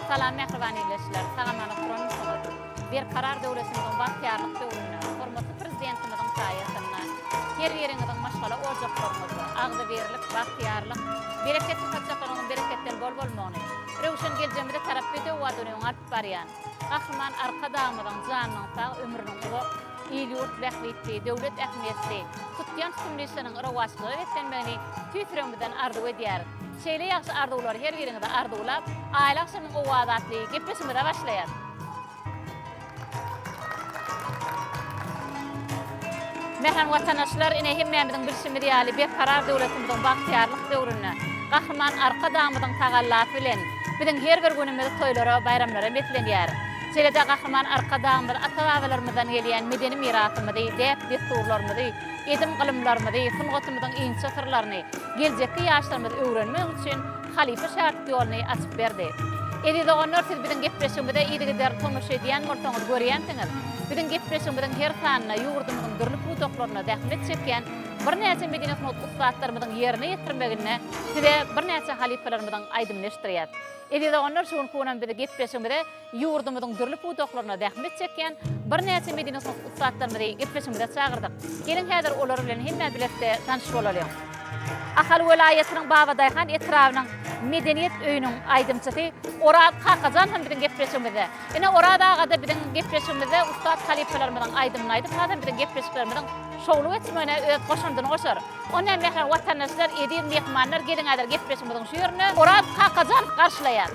Salam mähriban ildeşler, sag-aman oturanmysyňyz? Berkarar döwletimiziň bagtyýarlyk döwründe, hormatly Prezidentimiziň saýasynda her biriňiziň maşgala ojaklaryňyzda agzybirlik, bagtyýarlyk, bereketli saçaklaryňyzyň bereketden bol bolmagyny, röwşen geljegimize tarap bedew badyny öňe alyp barýan Gahryman Arkadagymyzyň janynyň sag, ömrüniň uzak, il-ýurt bähbitli, döwlet ähmiýetli, tutýan tutumly işleriniň rowaçlyga beslenmegini tüýs ýüregimizden arzuw edýäris. Şeýle ýagşy arzuwlary her biriňize arzuwlap, Aýly agşamyň owazy atly gepleşigimize başlaýarys. Mähriban watandaşlar, ine hemmämiziň bilşimiz ýaly, Berkarar döwletimiziň bagtyýarlyk döwründe Gahryman Arkadagymyzyň tagallasy bilen biziň her bir günümiz toýlara, baýramlara beslenýär. Şeýle-de Gahryman Arkadagymyz ata-babalarymyzdan gelýän medeni mirasymyzy, däp-dessurlarymyzy, edim-gylymlarymyzy, sungatymyzyň inçe syrlaryny geljekki ýaşlarymyz öwrenmek üçin halypa-şägirt ýoluny açyp berdi. Eziz doganlar, siz biziň gepleşigimize yzygiderli tomaşa edýän bolsaňyz görýänsiňiz, biziň gepleşigimiziň her sanynda ýurdumyzyň dürli pudaklarynda zähmet çekýän birnäçe medeni-sungat ussatlarymyzyň ýerine ýetirmeginde size birnäçe halypalarymyzyň aýdymyny eşitdirýäs. Eziz doganlar, şu günki günem biz gepleşigimize ýurdumyzyň dürli pudaklarynda zähmet çekýän birnäçe medeni-sungat ussatlarymyzy gepleşigimize çagyrdyk. Geliň häzir olar bilen hemme bilelikde tanyş bolalyň. Ahal welaýatynyň Babadaýhan etrabynyň Medeniýet öýüniň aýdymçysy Oraz Kakajan hem biziň gepleşigimizde. Ine Oraz aga-da biziň gepleşigimizde ussat halypalarymyzyň aýdymyny aýdyp, hasam biziň gepleşiklerimiziň şowly geçmegine öz goşandyny goşar. Onda mähriban watandaşlar, eziz myhmanlar geliň häzir gepleşigimiziň şu ýerinde Oraz Kakajanow garşylaýar.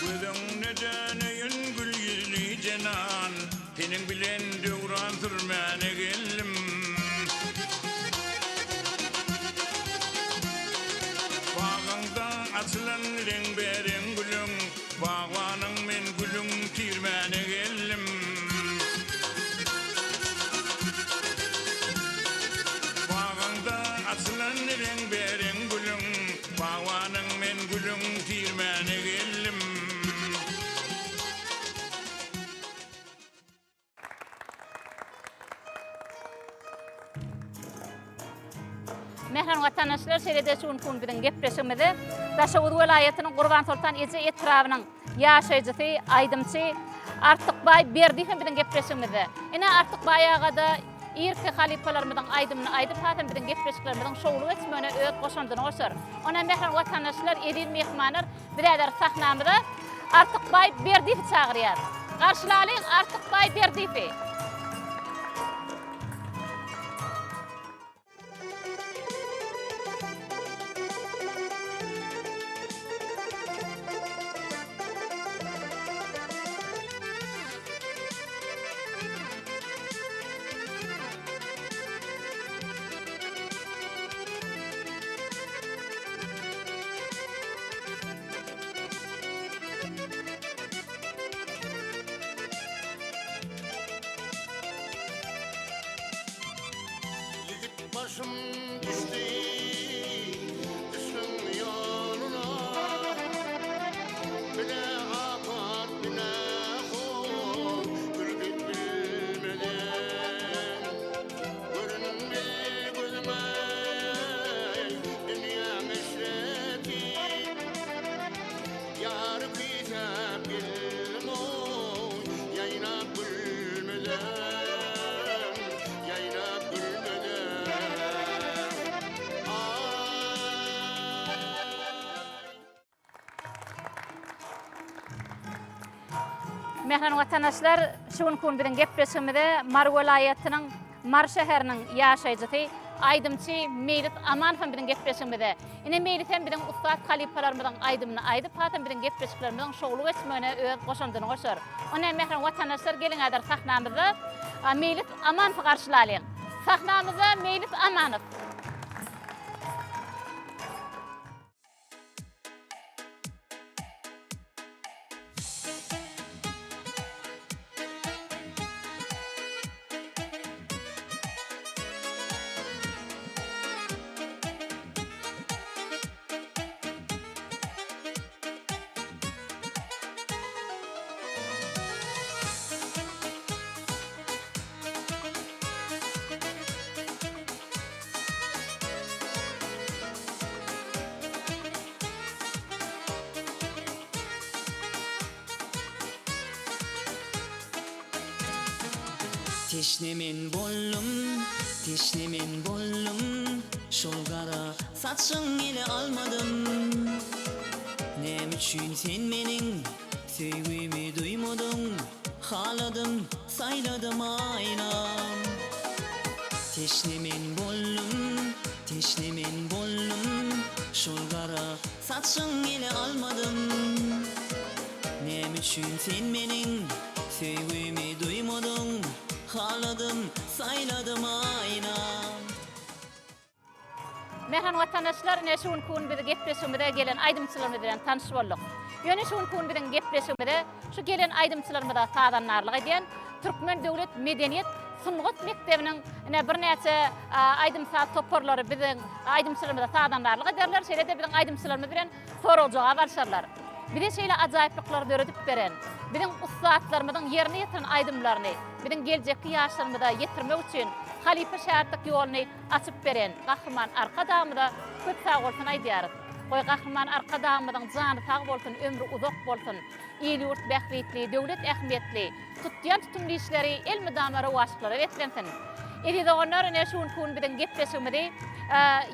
Gözüňde döneýin gül ýüzli jenan, Seniň bilen döwran sürmäne geldim. Bagyňda açylan reňbe-reň gülüň, Bagbanyň men gülüň tirmäne geldim. Bagyňda açylan reňbe-reň gülüň, Bagbanyň men gülüň tirmäne geldim. Mähriban watandaşlar, şeýle-de şu günki gün biziň gepleşigimize Daşoguz welaýatynyň Gurbansoltan eje etrabynyň ýaşaýjysy, aýdymçy Artykbaý Berdiýew hem biziň gepleşigimizde. Ine, Artykbaý aga-da irki halypalarymyzyň aýdymyny aýdyp, hasam biziň gepleşiklerimiziň şowly geçmegine öz goşandyny goşar. Onda mähriban watandaşlar, eziz myhmanlar, Biz häzir sahnamyza Artykbaý Berdiýewi çagyrýarys. Garşylalyň Artykbaý Berdiýewi. Ýigit başym düşdi yşgyň ýoluna, Bile apat, bile hor, gülki bilmeden. Göründi gözüme dünýäň eşreti, Ýary küýsäp geldim-oý, ýaýnap gülmeden, Ýaýnap gülmeden. Aý. Mähriban watandaşlar, şu günki gün biziň gepleşigimize Mary welaýatynyň Mary şäheriniň ýaşaýjysy, aýdymçy Meýlis Amanow hem biziň gepleşigimize. Ine Meýlis hem biziň ussat halypalarymyzyň aýdymyny aýdyp, hasam biziň gepleşiklerimiziň şowly geçmegine öz goşandyny goşar. Onda mähriban watandaşlar geliň häzir sahnamyzda Meýlis Amanowy garşylalyň. Sahnamyzda Meýlis Amanow. Teşne men boldum, teşne men boldum, Şol gara saçyň ele almadym. Näme üçin sen meniň söýgümi duýmadyň, Haladym, saýladym aýnam. Teşne men boldum, teşne men boldum, Şol gara saçyň ele almadym. Näme üçin sen meniň söýgümi duýmadyň, Haladym, saýladym aýnam. Mähriban watandaşlar, ine şu günki gün biz gepleşigimize gelen aýdymçylarymyz bilen tanyş bolduk. Ýöne şu günki gün biziň gepleşigimize şu gelen aýdymçylarymyza sazandarlyk edýän Türkmen döwlet medeniýet sungat mekdebiniň ine birnäçe aýdym-saz toparlary biziň aýdymçylarymyza sazandarlyk ederler, şeýle-de biziň aýdymçylarymyz bilen sorag-jogap alşarlar. Bize şeýle ajaýyplyklary döredip beren, biziň ussatlarymyzyň ýerine ýetiren aýdymlaryny biziň geljekki ýaşlarymyza ýetirmek üçin halypa-şägirtlik ýoluny açyp beren Gahryman Arkadagymyza köp sagbolsun aýdýarys. Goý, Gahryman Arkadagymyzyň jany sag bolsun, ömri uzak bolsun! Il-ýurt bähbitli, döwlet ähmiýetli, tutýan tutumly işleri elmydama rowaçlyklara beslensin! Eziz doganlar, ine şu günki gün biziň gepleşigimizi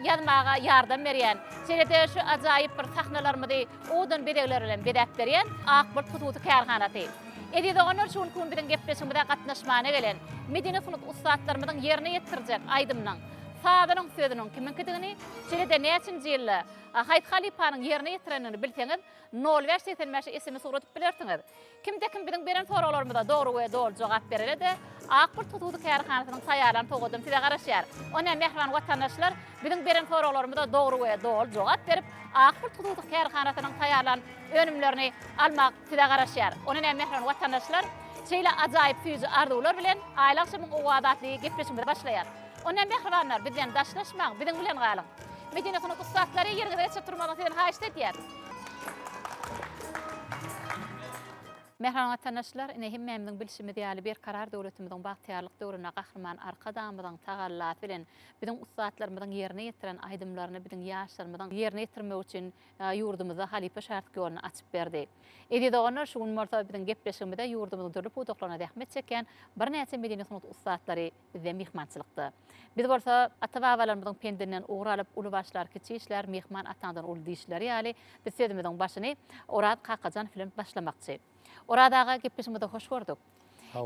ýazmaga ýardam berýän, şeýle-de şu ajaýyp bir sahnalarymyzy owadan bezegler bilen bezäp berýän Ak bulut hususy kärhanasy. Eziz doganlar, şu günki gün biziň gepleşigimize gatnaşmana gelen medeni sungat ussatlarymyzyň ýerine ýetirjek aýdymynyň sazynyň sözüniň kimiňkidigini, şeýle-de näçinji ýylda haýsy halypanyň ýerine ýetirendigini bilseňiz, nol bäş 85 sms ugradyp bilersiňiz. Kimde-kim biziň beren soraglarymyza dogry we doly jogap berere-de, Ak bulut hususy kärhanasynyň taýýarlan sowgadam size garaşýar. Onda mähriban watandaşlar, biziň beren soraglarymyza dogry we doly jogap berip, Ak bulut hususy kärhanasynyň taýýarlan önümlerini almak size garaşýar. Onda näme mähriban watandaşlar, şeýle ajaýyp süýji arzuwlar bilen Aýly agşamyň owazy atly gepleşigimizi başlaýarys. Onda mähribanlar, bizden daşlaşmaň, biziň bilen galyň. Medeni sungat ussatlary ýeriňize geçip durmagyňyzy sizden haýyşt edýäris. Mähriban watandaşlar, ine hemmämiziň bilşimiz ýaly Berkarar döwletimiziň bagtyýarlyk döwründe Gahryman Arkadagymyzyň tagallasy bilen biziň ussatlarymyzyň ýerine ýetiren aýdymlaryny biziň ýaşlarymyzyň ýerine ýetirmegi üçin ýurdumyzda halypa şägirtlik ýoluny açyp berdi. Eziz doganlar, şu gün bolsa biziň gepleşigimize ýurdumyzyň dürli pudaklarynda zähmet çekýän birnäçe medeni sungat ussatlary bizde myhmançylykda. Biz bolsa ata-babalarymyzyň pendinden ugur alyp, uly başlar, kiçi işlär, myhman ataňdan uly diýişleri ýaly, biz sözümiziň başyny Oraz Kakajanow bilen başlamakçy. Oraz aga, gepleşigimizde hoş gördük.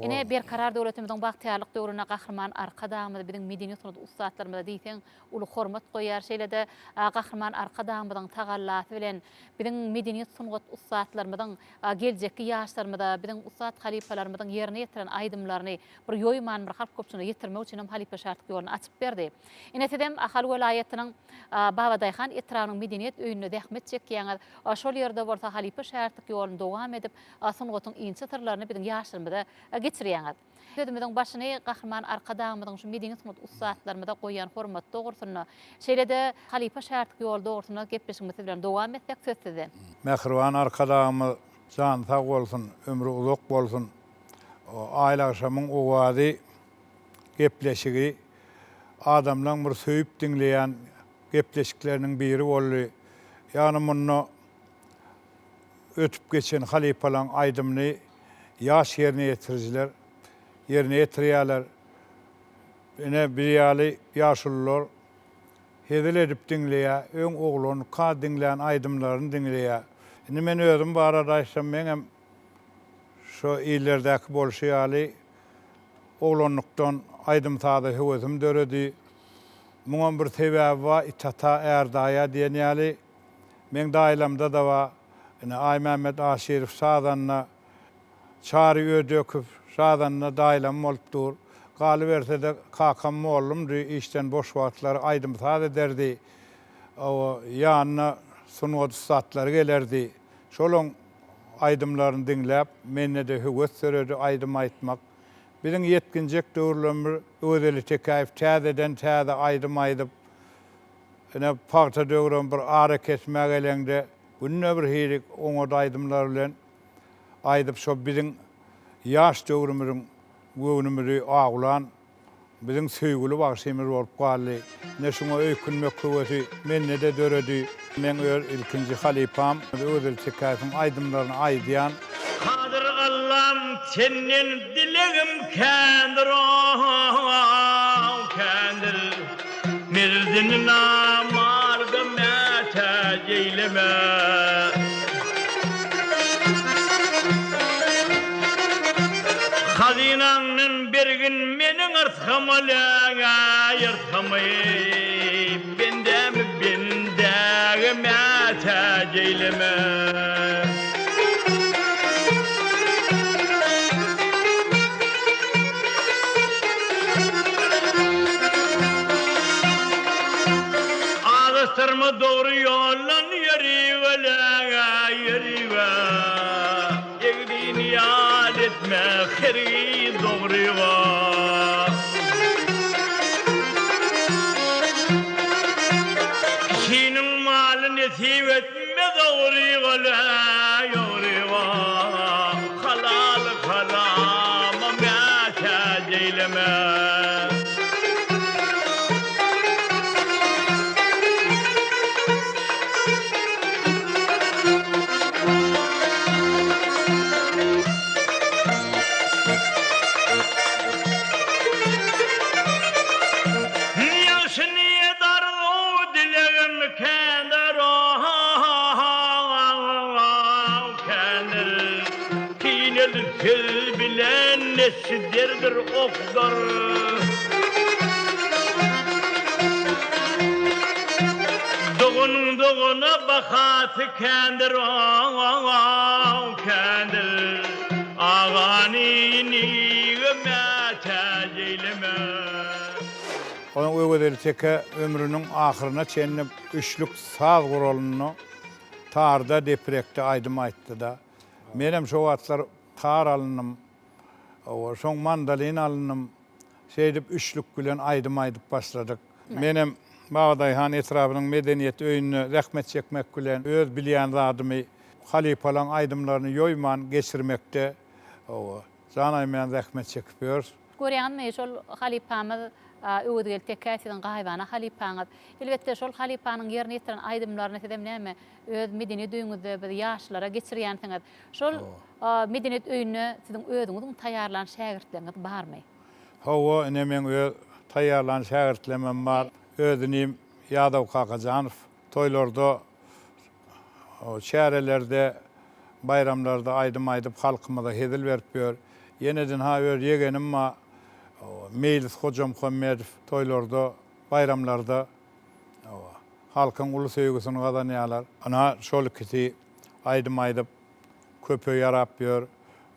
Ine, Berkarar döwletimiziň bagtyýarlyk döwründe Gahryman Arkadagymyz biziň medeni sungat ussatlarymyza diýseň uly hormat goýýar. Şeýle-de Gahryman Arkadagymyzyň tagallasy bilen biziň medeniýet sungat ussatlarymyzyň geljekki ýaşlarymyza, biziň ussat halypalarymyzyň ýerine ýetiren aýdymlaryny bir ýoýman bir halk köpçüligine ýetirmek üçin hem halypa-şägirtlik ýoluny açyp berdi. Ine sizem Ahal welaýatynyň Babadaýhan etrabynyň medeniýet öýünde zähmet çekýäňiz. Şol ýerde bolsa halypa-şägirtlik ýoluny dowam edip, sungatyň inçe syrlaryny biziň ýaşlarymyza geçirýäňiz. Sözümiziň başyny Gahryman Arkadagymyzyň şu medeni sungat ussatlarymyza goýýan hormaty dogrusynda, şeýle-de halypa-şägirtlik ýoly dogrusynda gepleşigimizi siz bilen dowam etsek, söz sizde. Mähriban Arkadagymyz jany sag bolsun, ömri uzak bolsun. Aýlagşamyň owazy gepleşigi adamlaň bir söýüp diňleýän gepleşikleriniň biri boldy. Ýagny munda ötüp geçen halypalaň aýdymyny ýaş ýerine ýetirijiler ýerine ýetirýärler. Ine biz ýaly ýaşulular hezil edip diňleýär, öň oglanka diňlän aýdymlaryny diňleýär. Indi men özüm barada aýtsam meňem Şo illerdäki bolşy ýaly, oglanlykdan aýdym-saza höwesim döredi. Muňam bir sebäbi bar, it ata, är daýa diýen ýaly. Meň daýylamda-da bar. Ine, Aýmämmet Aşyrow sazanda, Çary Ödekow sazanda daýylam bolup dur. Galyberse-de, kakam mollumdy, işden boş wagtlary aýdym-saz ederdi. Hawa, ýanyna sungat ussatlary gelerdi. Şolaň aýdymlaryny diňläp, mende-de höwes döredi aýdym aýtmak. Biziň ýetginjek döwürlerimiz Öwezeli Tekäýew täzeden-täze aýdym aýdyp, ine, pagta döwrem bir arakesmä geleňde günde bir hili oňat aýdymlar bilen aýdyp, şo biziň ýaş döwrümiziň göwnümizi awlan Biziň söýgüli bagşymyz bolup galdy. Ine şuňa öýkünmek höwesi mende-de döredi. Meň öz ilkinji halypam Öwezeli Tekäýewiň aýdymlaryny aýdýan. Kadyr Allam. Senden dilegim kändir ow kändir Merdini namarda mätäç eýleme. Hazynaňdan bergin meniň yrsgama läňäý yrsgamy Bendämi bendäge mätäç eýleme. Azaşdyrma dogry ýoldan ýöribe läňä ýöribe. Egrini ýal etme hergiz dogryga. Kişiniň maly nesip etmez ogryga läý ogryga. Halal harama mätäç eýleme. Ýagşy niýet arzuw dilegim kändir kändir. Kineli söz bilen neşderdir okdur. Doganyň dogana bahasy kändir kändir. Agany inige mätäç eýleme. Onuň Öwezeli teke ömrüniň ahyryna çenli üçlük saz guralynda tarda, deprekde aýdym aýtdy-da. Menem şo wagtlar tar alyndym. Hawa, soň mandolin alyndym. Şeýdip üçlük bilen aýdym aýdyp başladyk. Menem Babadaýhan etrabynyň medeniýet öýünde zähmet çekmek bilen öz bilýän zadymy halypalaň aýdymlaryny ýoýman geçirmekde, hawa, jan aýmaýan zähmet çekip ýörüs. Görýäňizmi, şol halypamyz Öwezgeldi Tekäýew siziň gaýybana halypaňyz. Elbetde, şol halypanyň ýerine ýetiren aýdymlaryny sizem näme, öz medeniýet öýüňizde biz ýaşlara geçirýänsiňiz. Şol medeniýet öýünde siziň özüňiziň taýýarlan şägirtleriňiz barmy? Hawa, ine meň öz taýýarlan şägirtlemem bar. Öz inim Ýadow Kakajanow toýlarda, çärelerde, baýramlarda aýdym aýdyp halkymyza hezil berip ýör. Ýene-de ynha öz ýegenim bar, Meýlis Hojamuhammedow toýlarda, baýramlarda halkyň uly söýgüsini gazanýarlar. Ynha şol ikisi aýdym aýdyp köpe ýarap ýör.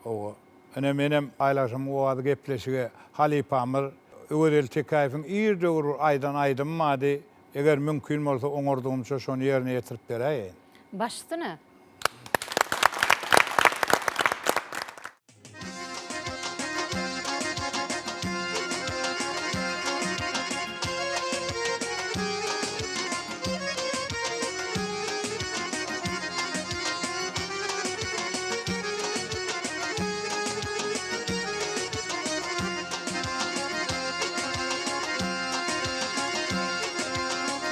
Hawa. Ine menem Aýlagşamyň owazy gepleşige halypamyz Öwezeli Tekäýewiň ir döwür bir aýdan aýdymy bardy. Eger mümkin bolsa oňardygymça şony ýerine ýetirip beräýeýin. Baş üstüne.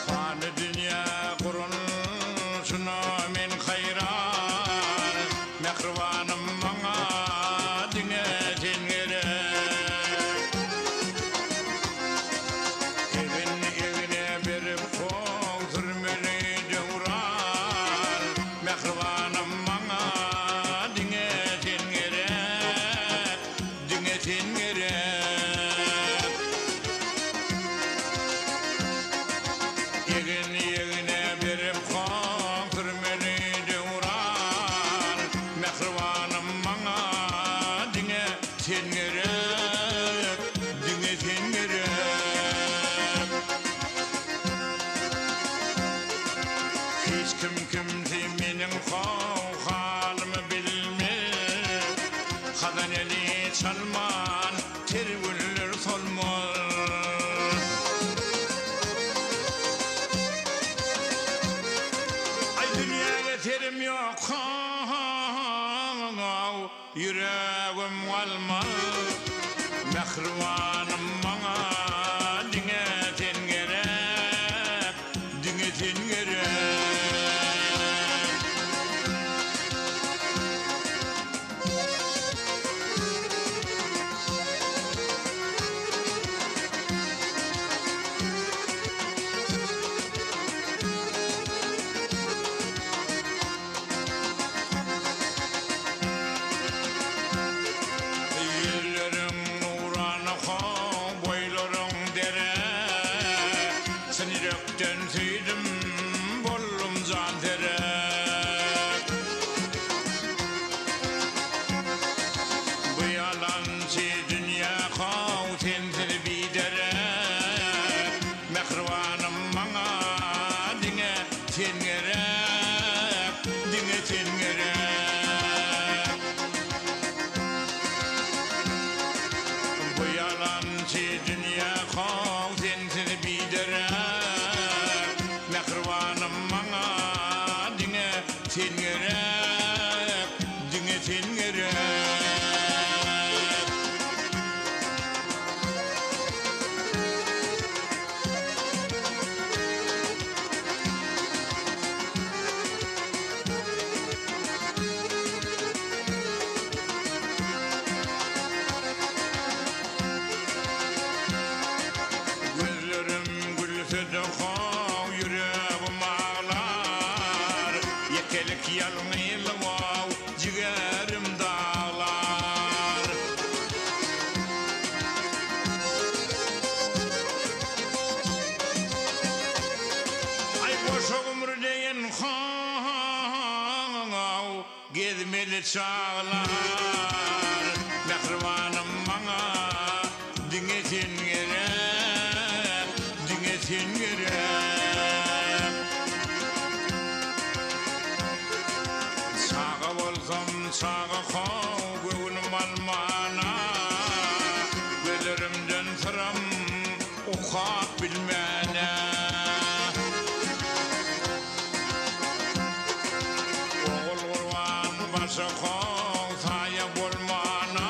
Pany dünýä gurulşyna men haýran, Mähribanym maňa diňe sen gerek. Egin-egne berip hol sürmeli döwran, Mähribanym maňa diňe sen gerek, Diňe sen gerek. Egin-egne berip hol sürmeli döwran, Mähribanym maňa diňe sen gerek, Diňe sen gerek. Hiç kim kimse meniň how-halymy bilmez, Hazan eli çalman, ter güller solmaz. Aý dünýäge serim ýok, how, ýüregim galmaz. Mähribanym maňa diňe sen gerek, diňe sen gerek. galar. Mähribanym maňa diňe sen gerek, diňe sen gerek. Çaga bolsam çaga how göwnüm almana, Gözlerimden syram okap bilmäne. Ogulgurban başa how saýa bolmana,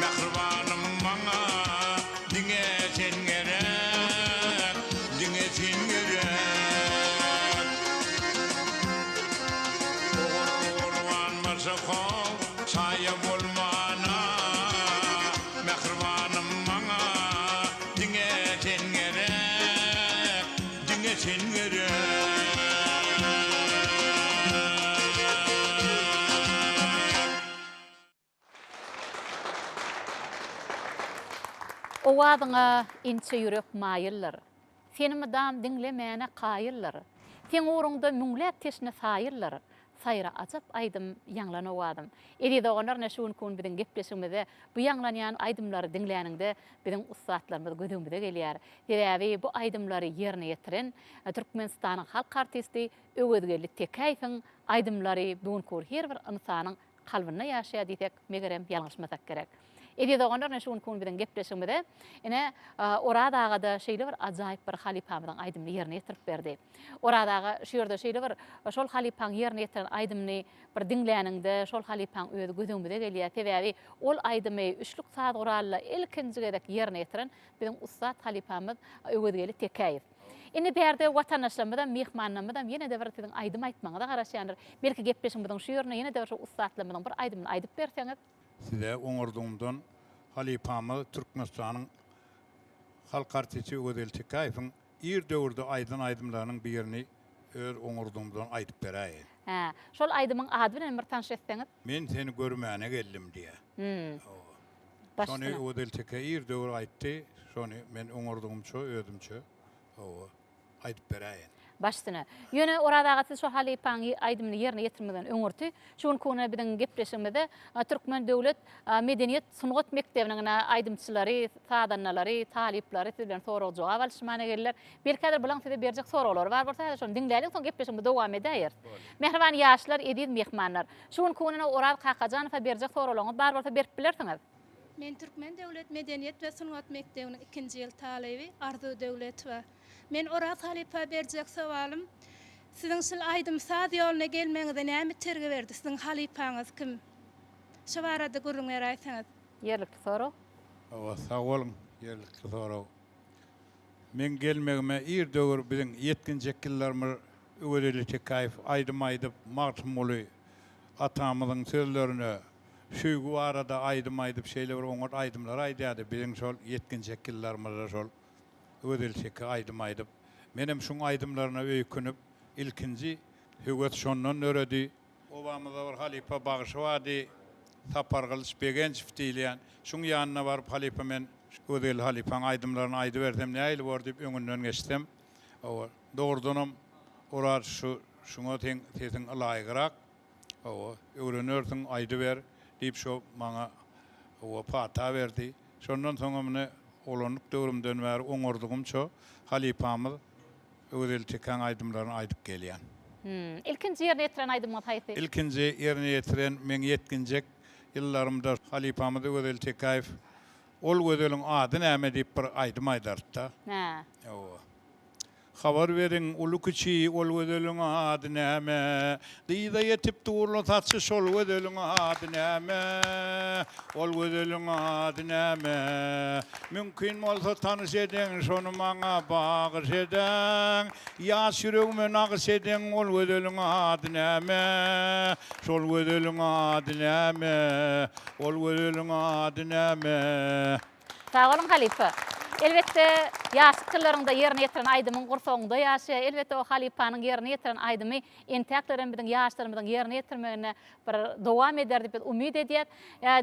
Mähribanym maňa diňe sen gerek, diňe sen gerek. Ogulgurban başa how saýa bolmana, Mähribanym maňa diňe sen gerek, diňe sen gerek. Owazyňa inçe ýürek maýyldyr. Seni mydam diňlemäne kaýyldyr. Seň ugruňda müňläp teşne saýyldyr. Saýra ajap aýdym ýaňlan owazym. Eziz doganlar ine şu günki gün biziň gepleşigimizde bu ýaňlanýan aýdymlary diňläniňde biziň ussatlarymyz göz öňümize gelýär. Sebäbi bu aýdymlary ýerine ýetiren Türkmenistanyň halk artisti Öwezgeldi Tekäýewiň aýdymlary bu günki gün her bir ynsanyň kalbynda ýaşaýar diýsek, megerem, ýalňyşmasak gerek. Eziz doganlar, ine şu günki gün biziň gepleşigimize ine Oraz aga-da şeýle bir ajaýyp bir halypamyzyň aýdymyny ýerine ýetirip berdi. Oraz aga şu ýerde şeýle bir şol halypaň ýerine ýetiren aýdymyny bir diňläniňde şol halypaň özi göz öňümize gelýär. Sebäbi ol aýdymy üçlük saz guralynda ilkinji gezek ýerine ýetiren biziň ussat halypamyz Öwezgeldi Tekäýew. Indi bärde watandaşlarymyzam, myhmanlarymyzam ýene-de bir siziň aýdym aýtmagyňyza garaşýandyr. Belki gepleşigimiziň şu ýerinde ýene-de bir şu ussatlarymyzyň bir aýdymyny aýdyp berseňiz. Size oňardygymdan halypamyz Türkmenistanyň halk artisti Öwezgeldi Tekäýewiň ir döwürde aýdan aýdymlarynyň birini öz oňardygymdan aýdyp beräýeýin. Hä, şol aýdymyň ady bilen bir tanyş etseňiz. Men seni görmäne geldim diýýär. Hawa. Şony Öwezgeldi Teke ir döwür aýtdy. Şony men oňardygymça özümçe hawa aýdyp beräýeýin. Baş üstüne. Ýöne Oraz aga siz şo halypaň aýdymyny ýerine ýetirmezden öňürti şu günki güne biziň gepleşigimizde Türkmen döwlet medeniýet sungat mekdebiniň ine aýdymçylary, sazandalary, talyplary siz bilen sorag-jogap alyşmana geldiler. Belki häzir bulaň size berjek soraglary bar bolsa häzir şony diňläliň soň gepleşigimizi dowam edäýeris. Mähriban ýaşlar, eziz myhmanlar. Şu günki güne Oraz Kakajanowa berjek soraglaryňyz bar bolsa berip bilersiňiz. Men Türkmen döwlet medeniýet we sungat mekdebiniň ikinji ýyl talyby Arzuw Döwletowa. Men Oraz halypa berjek sowalym, Siziň şul aýdym-saz ýoluna gelmegiňize näme itergi berdi? Siziň halypaňyz kim? Şo barada gürrüň beräýseňiz. Ýerlikli sorag. Hawa, sag boluň, ýerlikli sorag. Meň gelmegime ir döwür biziň ýetginjek ýyllarymyz Öwezeli Tekäýew aýdym aýdyp, Magtymguly atamyzyň sözlerine söýgi barada aýdym aýdyp şeýle bir oňat aýdymlar aýdýardy. Biziň şol ýetginjek ýyllarymyzda şol Öwezeli Teke aýdym aýdyp, menem şuň aýdymlaryna öýkünip, ilkinji höwes şondan döredi. Obamyzda bir halypa bagşy bardy, Sapargylyç Begenjow diýilýän. Şuň ýanyna baryp, halypa men Öwezgeldi halypaň aýdymlaryny aýdybersem nähili bor diýip öňünden geçsem, hawa, dogrudanam Oraz şu şuňa seň sesiň ylaýygrak, hawa, öwrenersiň, aýdyber diýip şo maňa, hawa, pata berdi. Şondan soňam ine oglanlyk döwrümden bäri oňardygymça halypamyz Öwezgeldi Tekäň aýdymlaryny aýdyp gelýän. Ilkinji ýerine ýetiren aýdymyňyz haýsy? Ilkinji ýerine ýetiren meň ýetginjek ýyllarymda halypamyz Öwezgeldi Tekäýew Ol gözeliň ady näme diýip bir aýdym aýdardy-da. Hä. Hawa. Habar beriň, uly-kiçi, ol gözeliň ady näme? Dyza ýetip durla saçy, şol gözeliň ady näme? Ol gözeliň ady näme? Mümkin bolsa tanyş ediň, şony maňa bagyş ediň. Ýaş ýüregime nagyş ediň, ol gözeliň ady näme? Şol gözeliň ady näme? Ol gözeliň ady näme? Sag boluň halypa. Elbetde, ýaşlyk ýyllaryňda ýerine ýetiren aýdymyň gursagyňda ýaşaýar. Elbetde, o halypanyň ýerine ýetiren aýdymy entäklerem biziň ýaşlarymyzyň ýerine ýetirmeginde bir dowam eder diýip biz umyt edýäs.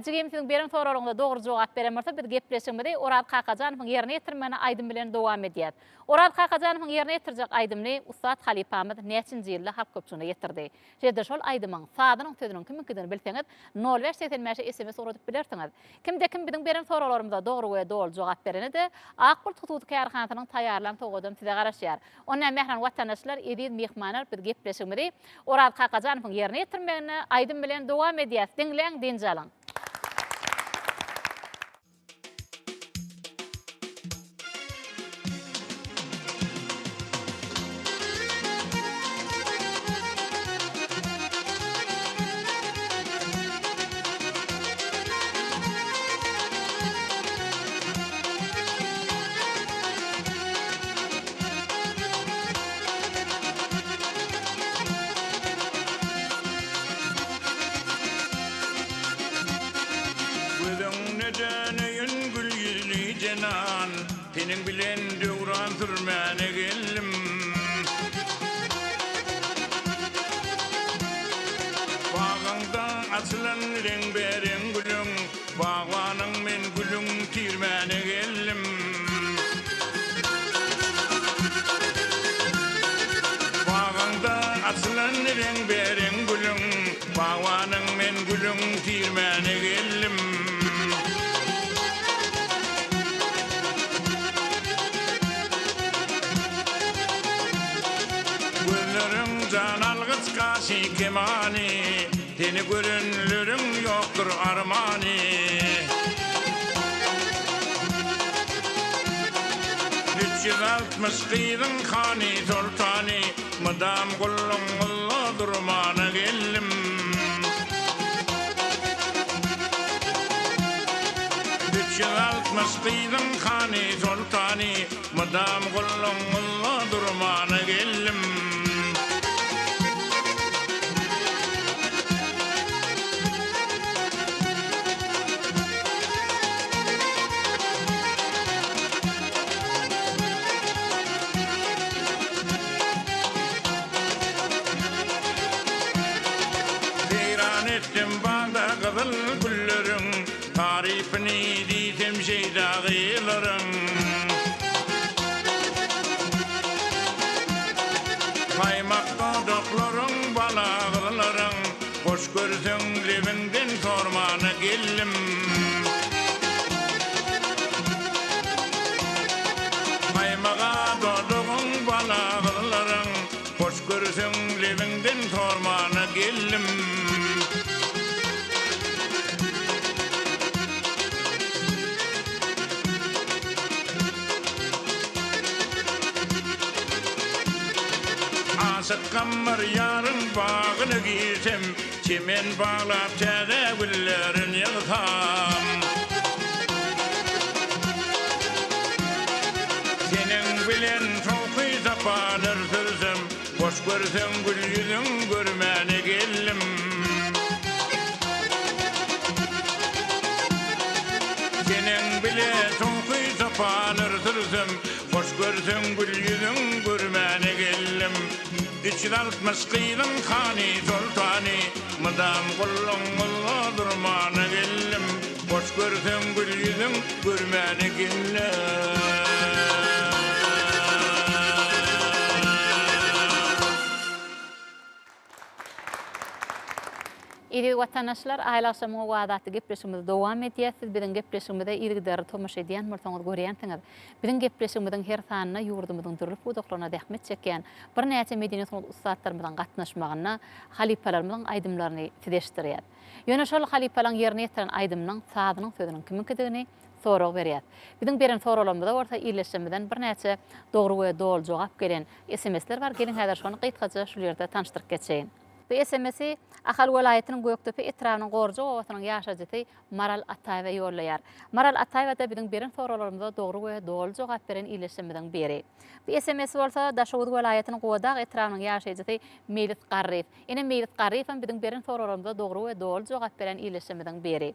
Jigim siziň beren soragyňyza dogry jogap beren bolsa biz gepleşigimizi Oraz Kakajanowyň ýerine ýetirmeginde aýdym bilen dowam edýäs. Oraz Kakajanowyň ýerine ýetirjek aýdymyny ussat halypamyz näçinji ýylda halk köpçüligine ýetirdi? Şeýle-de şol aýdymyň sazynyň sözüniň kimiňkidigini bilseňiz, nol bäş 85-e sms ugradyp bilersiňiz. Kimde-kim biziň beren soraglarymyza dogry we doly jogap berene-de, Ak Bulut hususy kärhanasynyň taýýarlan sowgadam size garaşýar. Onda mähriban watandaşlar, eziz myhmanlar biz gepleşigimizi Oraz Kakajanowyň ýerine ýetirmeginde aýdym bilen dowam edýäs. Diňläň, dynç alyň! Gözüňde döneýin gül ýüzli jenan, Seniň bilen döwran sürmäne geldim. Bagyňda açylan reňbe-reň gülüň, Bagbanyň men gülüň tirmäne geldim. Bagyňda açylan reňbe-reň gülüň, Bagbanyň men gülüň tirmäne geldim. Gözleriň jan algyç gaşy kemany, Seni görenleriň ýokdur armany. 360 gyzyň hany soltany, Mydam gullugyňyzda durmana geldim. 360 gyzyň hany soltany, Mydam gullugyňyzda durmana geldim. Seýran etdim bagda gyzyl gülleriň, Tarypyny diýsem şeýda gyýylaryn. Gaýmak dodaklaryň, bal agyzlaryň, Hoş görseň lebiňden sormana geldim. Gaýmaga dodagyň, bal agyzlaryň, Hoş görseň lebiňden sormana geldim. Aşyk Gammar ýaryň bagyna girsem, Çemen baglap täze güllerin ýygsam. Seniň bilen sowky sapalar sürsem, Hoş görseň gül ýüzüň görmäne geldim. Seniň bile soňky sapalar sürsem, Hoş görseň gül ýüzüň görmäne geldim. 360 gyzyň hany soltany, Mydam gullugyňyzda durmana geldim. Hoş görseň gül ýüzüň görmäne geldim. Eziz watandaşlar, Aýly agşamyň owazy atly gepleşigimizi dowam edýäs. Siz biziň gepleşigimize yzygiderli tomaşa edýän bolsaňyz görýänsiňiz. Biziň gepleşigimiziň her sanynda ýurdumyzyň dürli pudaklarynda zähmet çekýän birnäçe medeni-sungat ussatlarymyzyň gatnaşmagynda halypalarymyzyň aýdymlaryny size eşitdirýäs. Ýöne şol halypalaryň ýerine ýetiren aýdymynyň sazynyň sözüniň kimiňkidigini sorag berýäs. Biziň beren soraglarymyza bolsa ildeşlerimizden birnäçe dogry we doly jogap gelen SMS-ler bar. Geliň häzir şony gysgaça şul ýerde tanyşdyryp geçeýin. Bu SMS-i Ahal welaýatynyň Gökdepe etrabynyň Gorjak obasynyň ýaşajysy Maral Ataýewa ýollaýar. Maral Ataýewa-da biziň beren soraglarymyza dogry we doly jogap beren ildeşlerimiziň biri. Bu SMS-i bolsa Daşoguz welaýatynyň Gubadag etrabynyň ýaşaýjysy Meýlis Garryýew Ene Meýlis Garryýew hem biziň beren soraglarymyza dogry we doly jogap beren ildeşlerimiziň biri.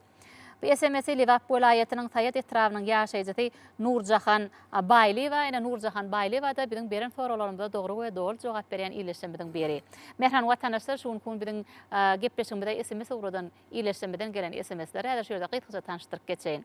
Bu SMS-i Lebap welaýatynyň Saýat etrabynyň ýaşaýjysy Nurjahan Baýlyýewa, ine Nurjahan Baýlyýewa-da biziň beren soraglarymyza dogry we doly jogap berýän ildeşlerimiziň biri. Mähriban watandaşlar, şu günki gün biziň gepleşigimize sms ugradan ildeşlerimizden gelen SMS-leri häzir şu ýerde gysgaça tanyşdyryp geçeýin.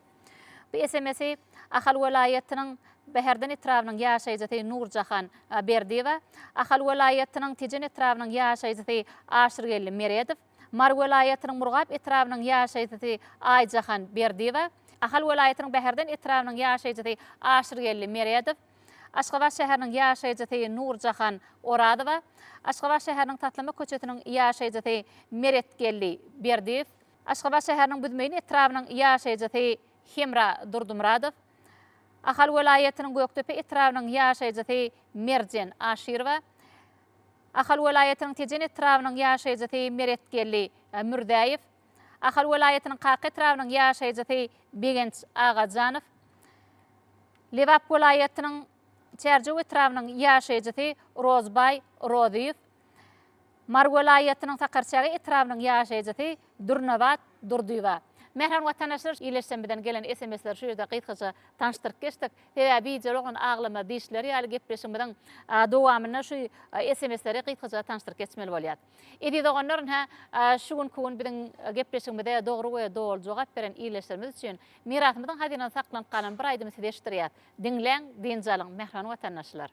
Bu SMS-i Ahal welaýatynyň Bäherden etrabynyň ýaşaýjysy Nurjahan Berdiýewa, Ahal welaýatynyň Tejen etrabynyň ýaşaýjysy Aşyrgeldi Meredow, Mary welaýatynyň Murgap etrabynyň ýaşaýjysy Aýjahan Berdiýewa, Ahal welaýatynyň Bäherden etrabynyň ýaşaýjysy Aşyrgeldi Meredow, Aşgabat şäheriniň ýaşaýjysy Nurjahan Orazowa, Aşgabat şäheriniň Taslama köçesiniň ýaşaýjysy Meretgeldi Berdiýew, Aşgabat şäheriniň Büzmeýin etrabynyň ýaşaýjysy Hemra Durdymyradow, Ahal welaýatynyň Gökdepe etrabynyň ýaşaýjysy Merjen Aşyrowa, Ahal welaýatynyň Tejen etrabynyň ýaşaýjysy Meretgeldi Mürzäýew, Ahal welaýatynyň Kaka etrabynyň ýaşaýjysy Begenç Agajanow, Lebap welaýatynyň Çärjew etrabynyň ýaşaýjysy Rozbaý Rozyýew, Mary welaýatynyň Sakarçäge etrabynyň ýaşaýjysy Dürnabat Durdyýewa. Mähriban watandaşlar, ildeşlerimizden gelen SMS-leri şu ýerde gysgaça tanyşdyryp geçdik. Sebäbi bijeli oglan aglamaz diýişleri ýaly gepleşigimiziň dowamynda şu SMS-leri gysgaça tanyşdyryp geçmeli bolýar. Eziz doganlar, ynha, şu günki gün biziň gepleşigimize dogry we doly jogap beren ildeşlerimiz üçin mirasymyzyň hazynasy saklanyp galan bir aýdymy size eşitdirýäs. Diňläň, dynç alyň, mähriban watandaşlar!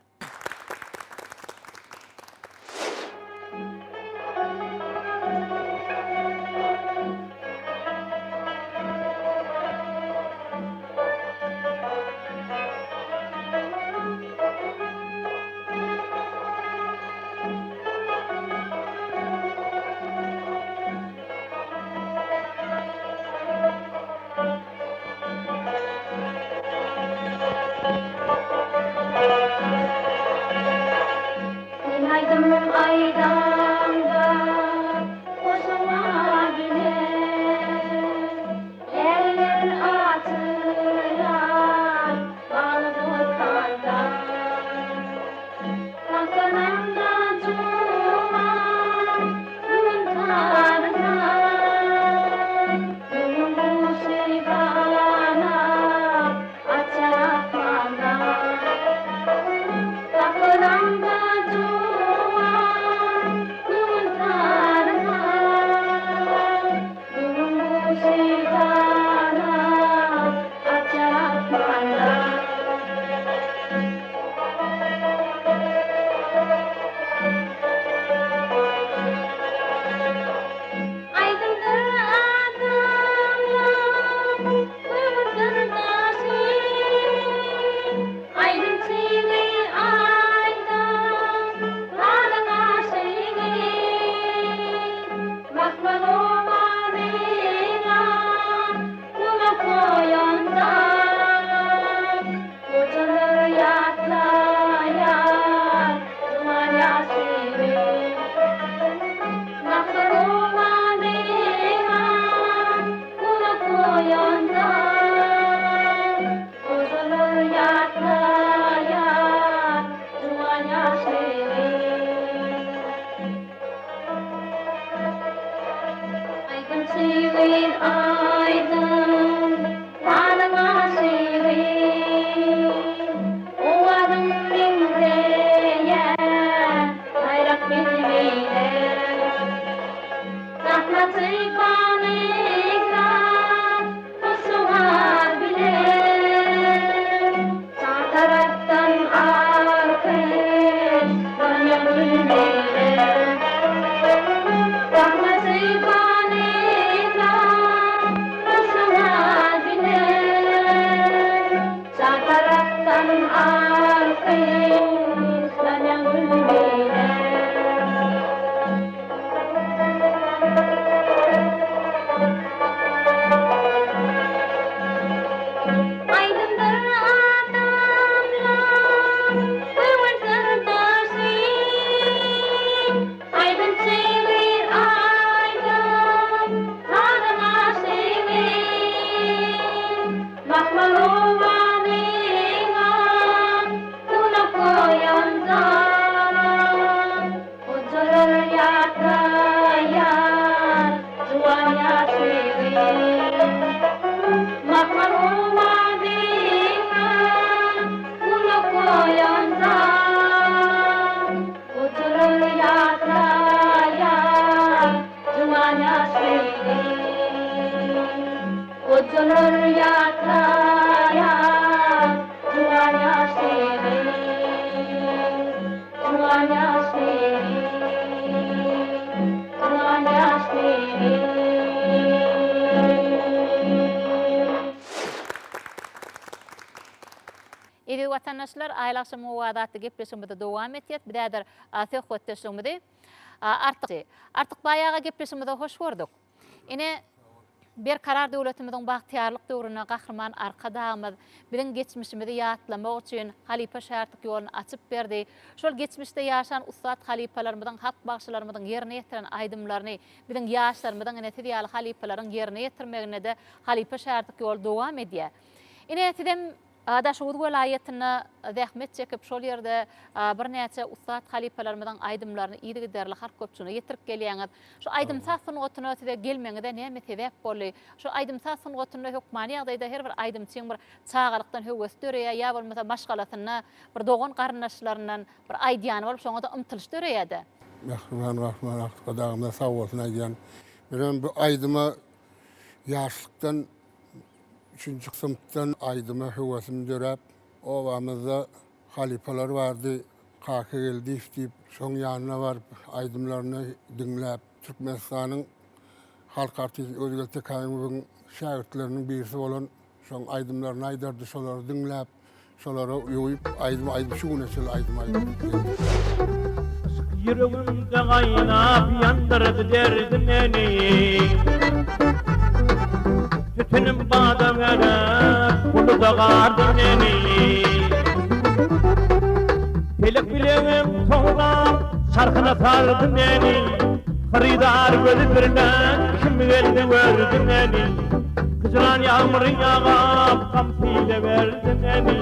Men aýdym aýdamda goşuňa bile, Läleler açylar baly bosanda. Saklanaňda juwan göwün tarynda, Göwün guşy ganat açar asmanda. Saklanaňda juwan göwün tarynda, Göwün guşy ganat açar asmanda. Aýdymdyr adamlaň köňül syrdaşy, Aýdymçyny aýdan lalyň aşygy. Mahmal owazyna. Gojalar ýatlaýar juwan ýaşlygy, Juwan ýaşlygy, juwan ýaşlygy. Eziz watandaşlar, Aýly agşamyň owazy atly gepleşigimizi dowam etýäs. Biz häzir söhbetdeşligimizi Artyk Artykbaý aga gepleşigimize hoş gördük. Ine, Berkarar döwletimiziň bagtyýarlyk döwründe Gahryman Arkadagymyz biziň geçmişimizi ýatlamak üçin halypa-şägirtlik ýoluny açyp berdi. Şol geçmişde ýaşan ussat halypalarymyzyň, halk bagşylarymyzyň ýerine ýetiren aýdymlaryny biziň ýaşlarymyzyň, ine, siz ýaly halypalaryň ýerine ýetirmeginde-de halypa-şägirtlik ýoly dowam edýär. Ine, sizem Daşoguz welaýatynda zähmet çekip, şol ýerde birnäçe ussat halypalarymyzyň aýdymlaryny yzygiderli halk köpçüligine ýetirip gelýäňiz. Şu aýdym-saz sungatyna size gelmegiňize näme sebäp boldy? Şu aýdym-saz sungatynda hökmany ýagdaýda her bir aýdymçyň bir çagalykdan höwesi döreýär, ýa bolmasa maşgalasynda bir dogan-garyndaşlaryndan bir aýdýany bolup, şoňa-da ymtylyş döreýär-dä. Mähriban Gahryman Arkadagymyza sag bolsun aýdýan. Menem bu aýdyma ýaşlykdan Üçünji synpdan aýdyma höwesim döräp, obamyzda halypalar bardy, Kaka Geldiýew diýip, şoň ýanyna baryp, aýdymlaryny diňläp, Türkmenistanyň halk artisti Öwezgeldi Tekäýewiň şägirtleriniň birisi bolan şoň aýdymlaryny aýdardy, şolary diňläp, Şolara uýup aýdym aýdyp şu güne çenli aýdym aýdyp geldik. Yşk ýüregimde gaýnap ýandyrdy derdi meni. Tütünim bada gerek buluda gardy meni. Pelek bileňem towlap çarhyna saldy meni. Hyrydar gözi birle kim geldi gördi meni. Hijran ýagmyry ýagap gamsyle berdi meni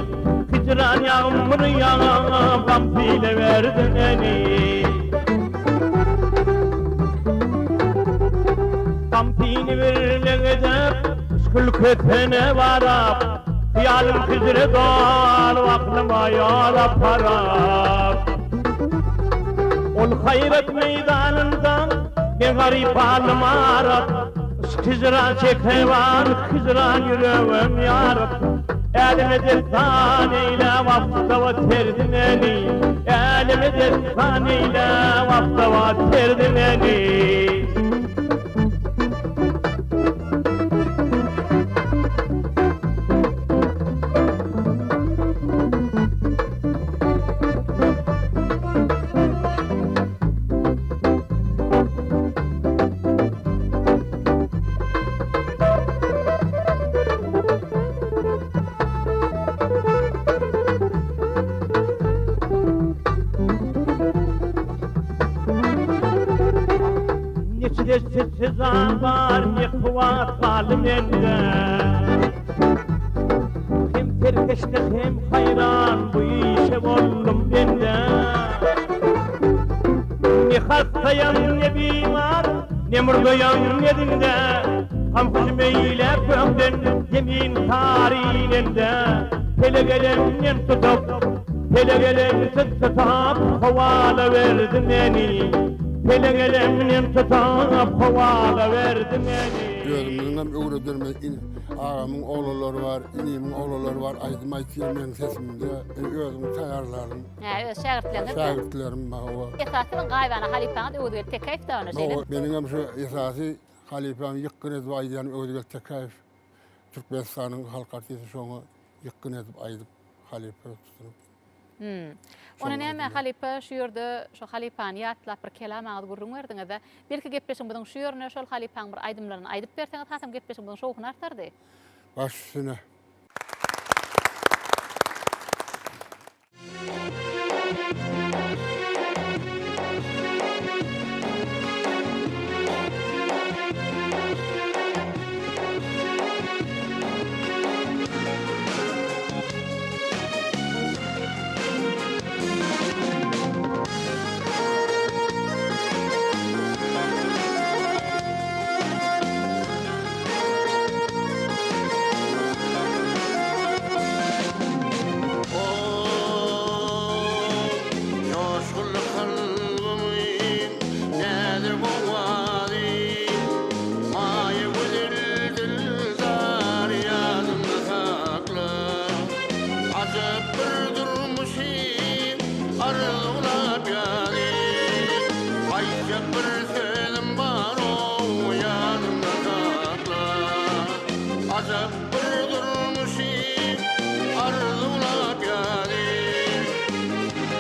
Hijran ýagmyry ýagap gamsyle berdi meni Gamsyny birle edip yşk ülkesine barap Hyýalym hijre dolup aklyma ýol aparap Ol haýrat meýdanynda men garyp halym arap Yşk hijran çekewan hijran ýüregim ýaryp Äleme dessan eýläp aftaba terdi meni Äleme dessan eýläp aftaba terdi meni. Neçe sezan bar, ne kuwat galdy mende. Hem serkeşde hem haýran bu işe boldum bende. Ne hassaýam ne bimar, ne murdaýam ne zinde, Gam-hüjüm eýläp kökden zemin sary inende, Pelek elimden tutup, pelek elimsiz tutup, Howala berdi meni, pelek elimden tutup, Howala berdi meni. Özümiziňem öwrederimiz agamyň oglanlary bar, inimiň oglanlary bar, aýdym aýtýar meň sesimde, özüm taýýarlaryn. Hä, öz şägirtleriňiz. Şägirtlerim bar, hawa. Esasy siziň gaýybana halypaňyz Öwezgeldi Tekäýew dagyna, şeýlemi? Hawa, meniňem şu esasy halypam ýykgyn edip aýdýan Öwezgeldi Tekäýew. Türkmenistanyň halk artisti şoňa ýykgyn edip aýdyp halypa tutunyp. Hmm. Ony näme halypa şu ýerde şu halypany ýatlap bir kelam agyz gürrüň berdiňiz-de. Belki gepleşigimiziň şu ýerine şol halypaň bir aýdymlaryny aýdyp berseňiz hasam gepleşigimiziň şowhuny artardy. Baş üstüne. Ajap bir durmuşy arzuwlap ýazyr.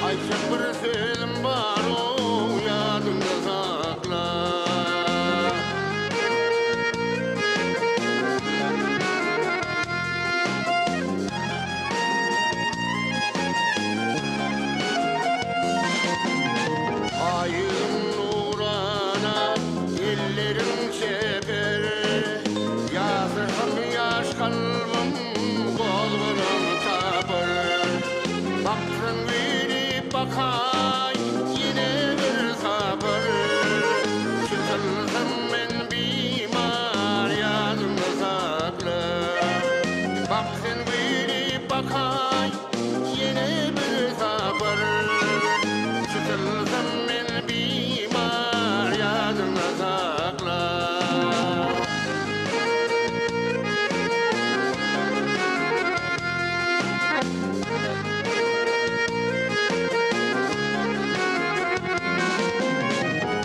Aýtjak bir sözüm bar-ow, ýadyňda sakla. Aý ýüzüň nurana, elleriň çeper. Ýaşasam ýaş kalbym gozgalaň tapar. Baksaň gelip bakaý ýene bir sapar. Çytylsam men bimar ýadyňda sakla. Bak sen gelip bakaý ýene bir sapar. Çytylsam men bimar ýadyňda sakla.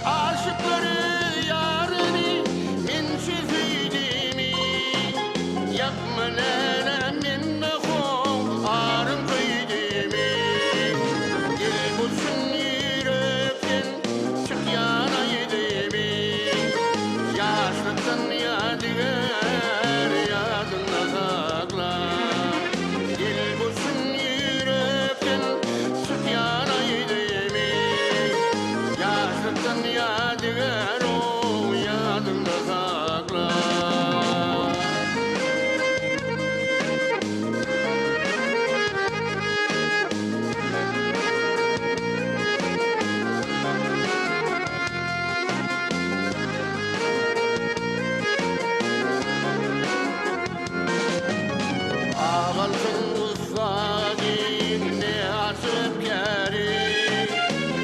Aşyklar öz ýaryny mençe söýdümi Ýakma läle mende how arym köýdümi Gel bu çyn ýürekden çykýan aýdymy Ýaşlykdan ýadygär ýadyňda sakla Gel bu çyn ýürekden çykýan aýdymy Ýaşlykdan ýadygär-ow ýadyňda sakla. Agalsyň ussady ne açyp käri,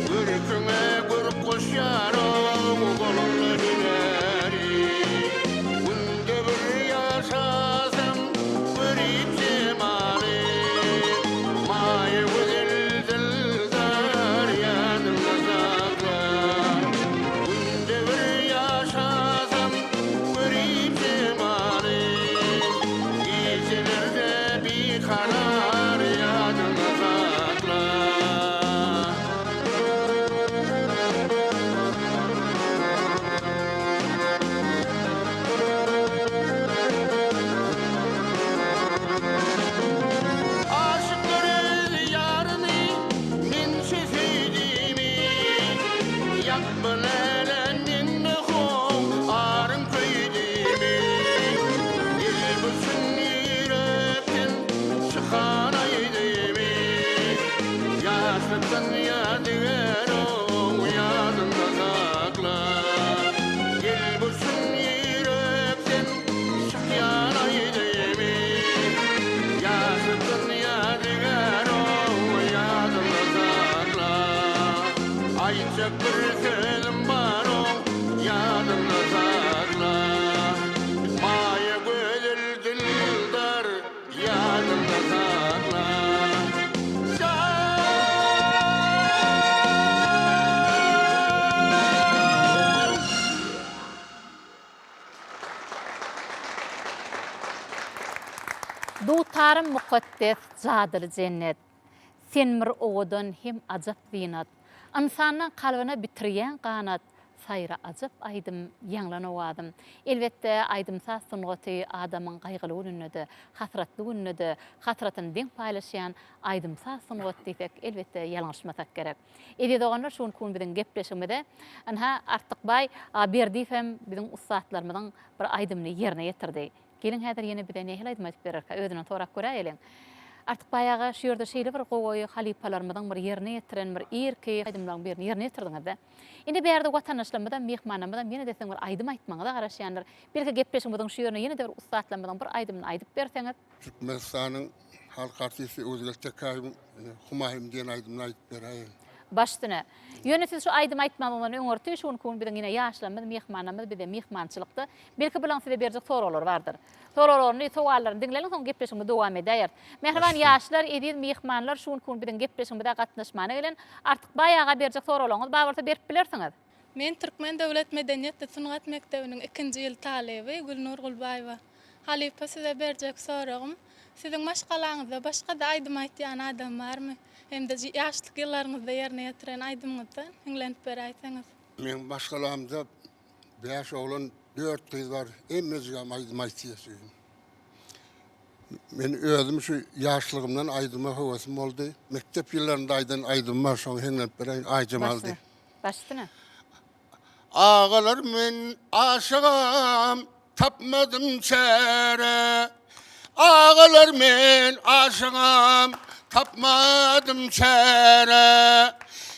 Görküňe görk goşýar-ow golly hünäri. Günde bir ýaşasam görip jemaly, Maýa gözel dildar ýadyňda sakla. Günde bir ýaşasam görip jemaly, Gijelerde bikarar ýadyňda sakla. Aşyklar öz ýaryny mençe söýdümi, Ýakma läle mende how aryň köýdümi. Gel bu çyn ýürekden çykan aýdymy, Ýaşlykdan ýadygär-ow ýadyňda sakla. Gel bu çyn ýürekden çykýan aýdymy, Ýaşlykdan ýadygär-ow ýadyňda sakla. Aýtjak bir sözüm bar-ow ýadyňda sakla. Maýa gözel dildar ýadyňda sakla. Dutarym mukaddes jadyly jennet. Sen bir owadan hem ajap zynat. Ynsanlaň kalbyna bitirýäň ganat. Saýra ajap aýdym, ýaňlan owazym. Elbetde, aýdym-saz sungaty adamyň gaýgyly gününde-de, hasratly gününde-de hasratyny deň paýlaşýan aýdym-saz sungaty diýsek, elbetde, ýalňyşmasak gerek. Eziz doganlar, şu günki gün biziň gepleşigimize, ynha, Artykbaý Berdiýew hem biziň ussatlarymyzyň bir aýdymyny ýerine ýetirdi. Geliň häzir ýene bize nähili aýdym aýdyp bererkä, özünden sorap göräýeliň. Artykbaý aga, şu ýerde şeýle bir gowy halypalarymyzyň bir ýerine ýetiren bir irki aýdymlaryň birini ýerine ýetirdiňiz-dä. Indi bärde watandaşlarymyzam, myhmanlarymyzam ýene-de siziň bir aýdym aýtmagyňyza garaşýandyr. Belki gepleşigimiziň şu ýerine ýene-de bir ussatlarymyzyň bir aýdymyny aýdyp berseňiz. Türkmenistanyň halk artisti Öwezgeldi Tekäýewiň Humaýym diýen aýdymyny aýdyp beräýerin. Baş üstüne. Ýöne siz şu aýdymy aýtmagyňyzdan öňürti şu günki gün biziň ýene ýaşlarymyz, myhmanlarymyz bize myhmançylykda. Belki bulaň size berjek soraglary bardyr. Soraglaryny, sowallaryny diňläliň soň gepleşigimizi dowam edäýeris. Mähriban ýaşlar, eziz myhmanlar şu günki gün biziň gepleşigimize gatnaşmana gelen Artykbaý aga berjek soraglaryňyz bar bolsa berip bilersiňiz. Men Türkmen döwlet medeniýet we sungat mekdebiniň ikinji ýyl talyby Gülnur Gulbaýewa. Halypa size berjek soragym, siziň maşgalaňyzda başga-da aýdym aýtýan adam barmy? Hem-de ýaşlyk ýyllaryňyzda ýerine ýetiren aýdymyňyzdan hiňlenip beräýseňiz. Meň maşgalamda bäş oglan, dört gyz bar. Hemmejigem aýdym aýtýar. Men özüm şu ýaşlygymdan aýdyma höwesim boldy. Mekdep ýyllarynda aýdan aýdymym bar, şoňa hiňlenip beräýin, Aýjemal diýip. Baş üstüne. Agalar men aşygam tapmadym çäre Agalar men aşygam tapmadym çäre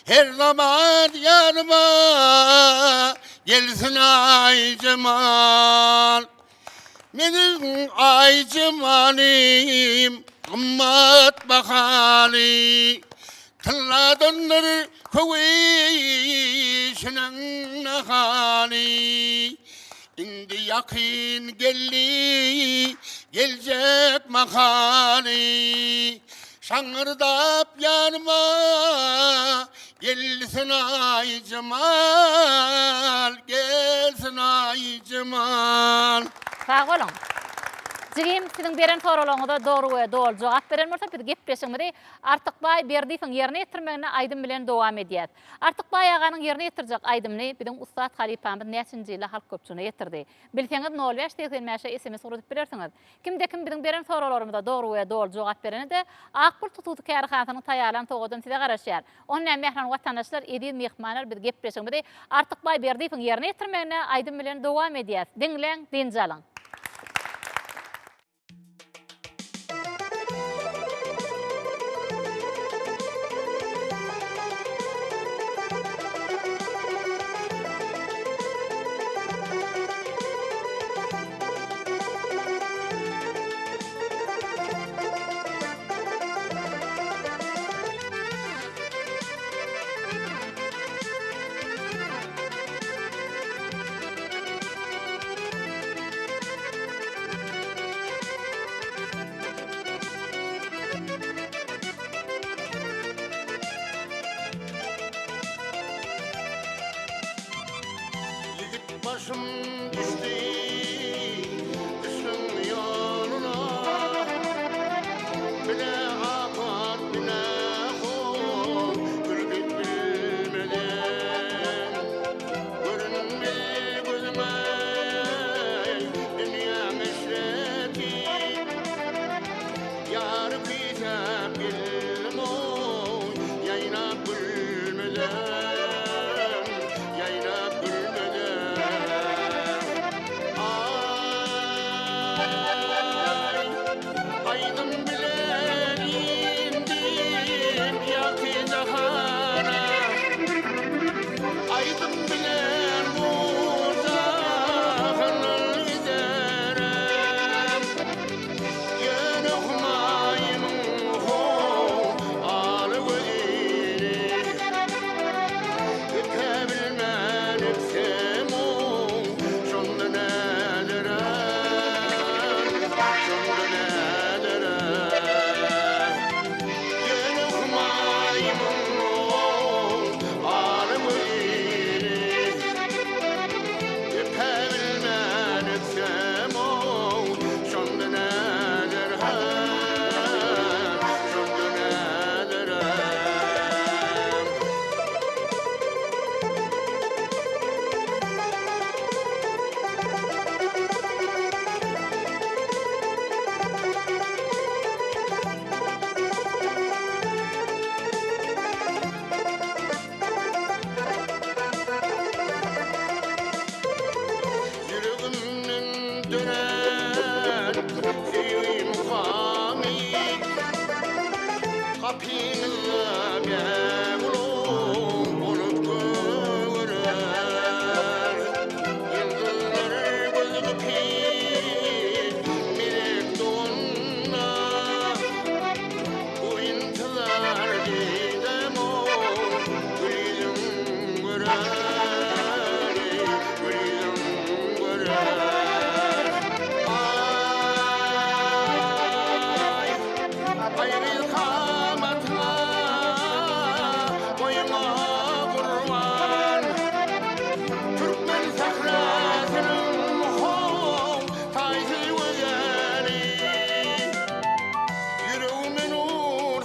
Her zaman ýanyma gelsin Aýjemal Meniň Aýjemalym gymmat bahaly, Tylladandyr köwüşiniň nahaly. Indi ýakyn geldi geljek mahaly, Şaňňyrdap ýanyma Gelsin Aýjemal, gelsin Aýjemal. Sag boluň. Jigim, siziň beren soraglaryňyza dogry we doly jogap beren bolsa, biz gepleşigimizi Artykbaý Berdiýewiň ýerine ýetirmeginde aýdym bilen dowam edýäs. Artykbaý aganyň ýerine ýetirjek aýdymyny biziň ussat halypamyz näçinji ýylda halk köpçüligine ýetirdi? Bilseňiz nol bäş 85-e sms ugradyp bilersiňiz. Kimde-kim biziň beren soraglarymyza dogry we doly jogap berene-de, Ak Bulut hususy kärhanasynyň taýýarlan sowgadam size garaşýar. Onda mähriban watandaşlar, eziz myhmanlar biz gepleşigimizi Artykbaý Berdiýewiň ýerine ýetirmeginde aýdym bilen dowam edýäs. Diňläň, dynç alyň.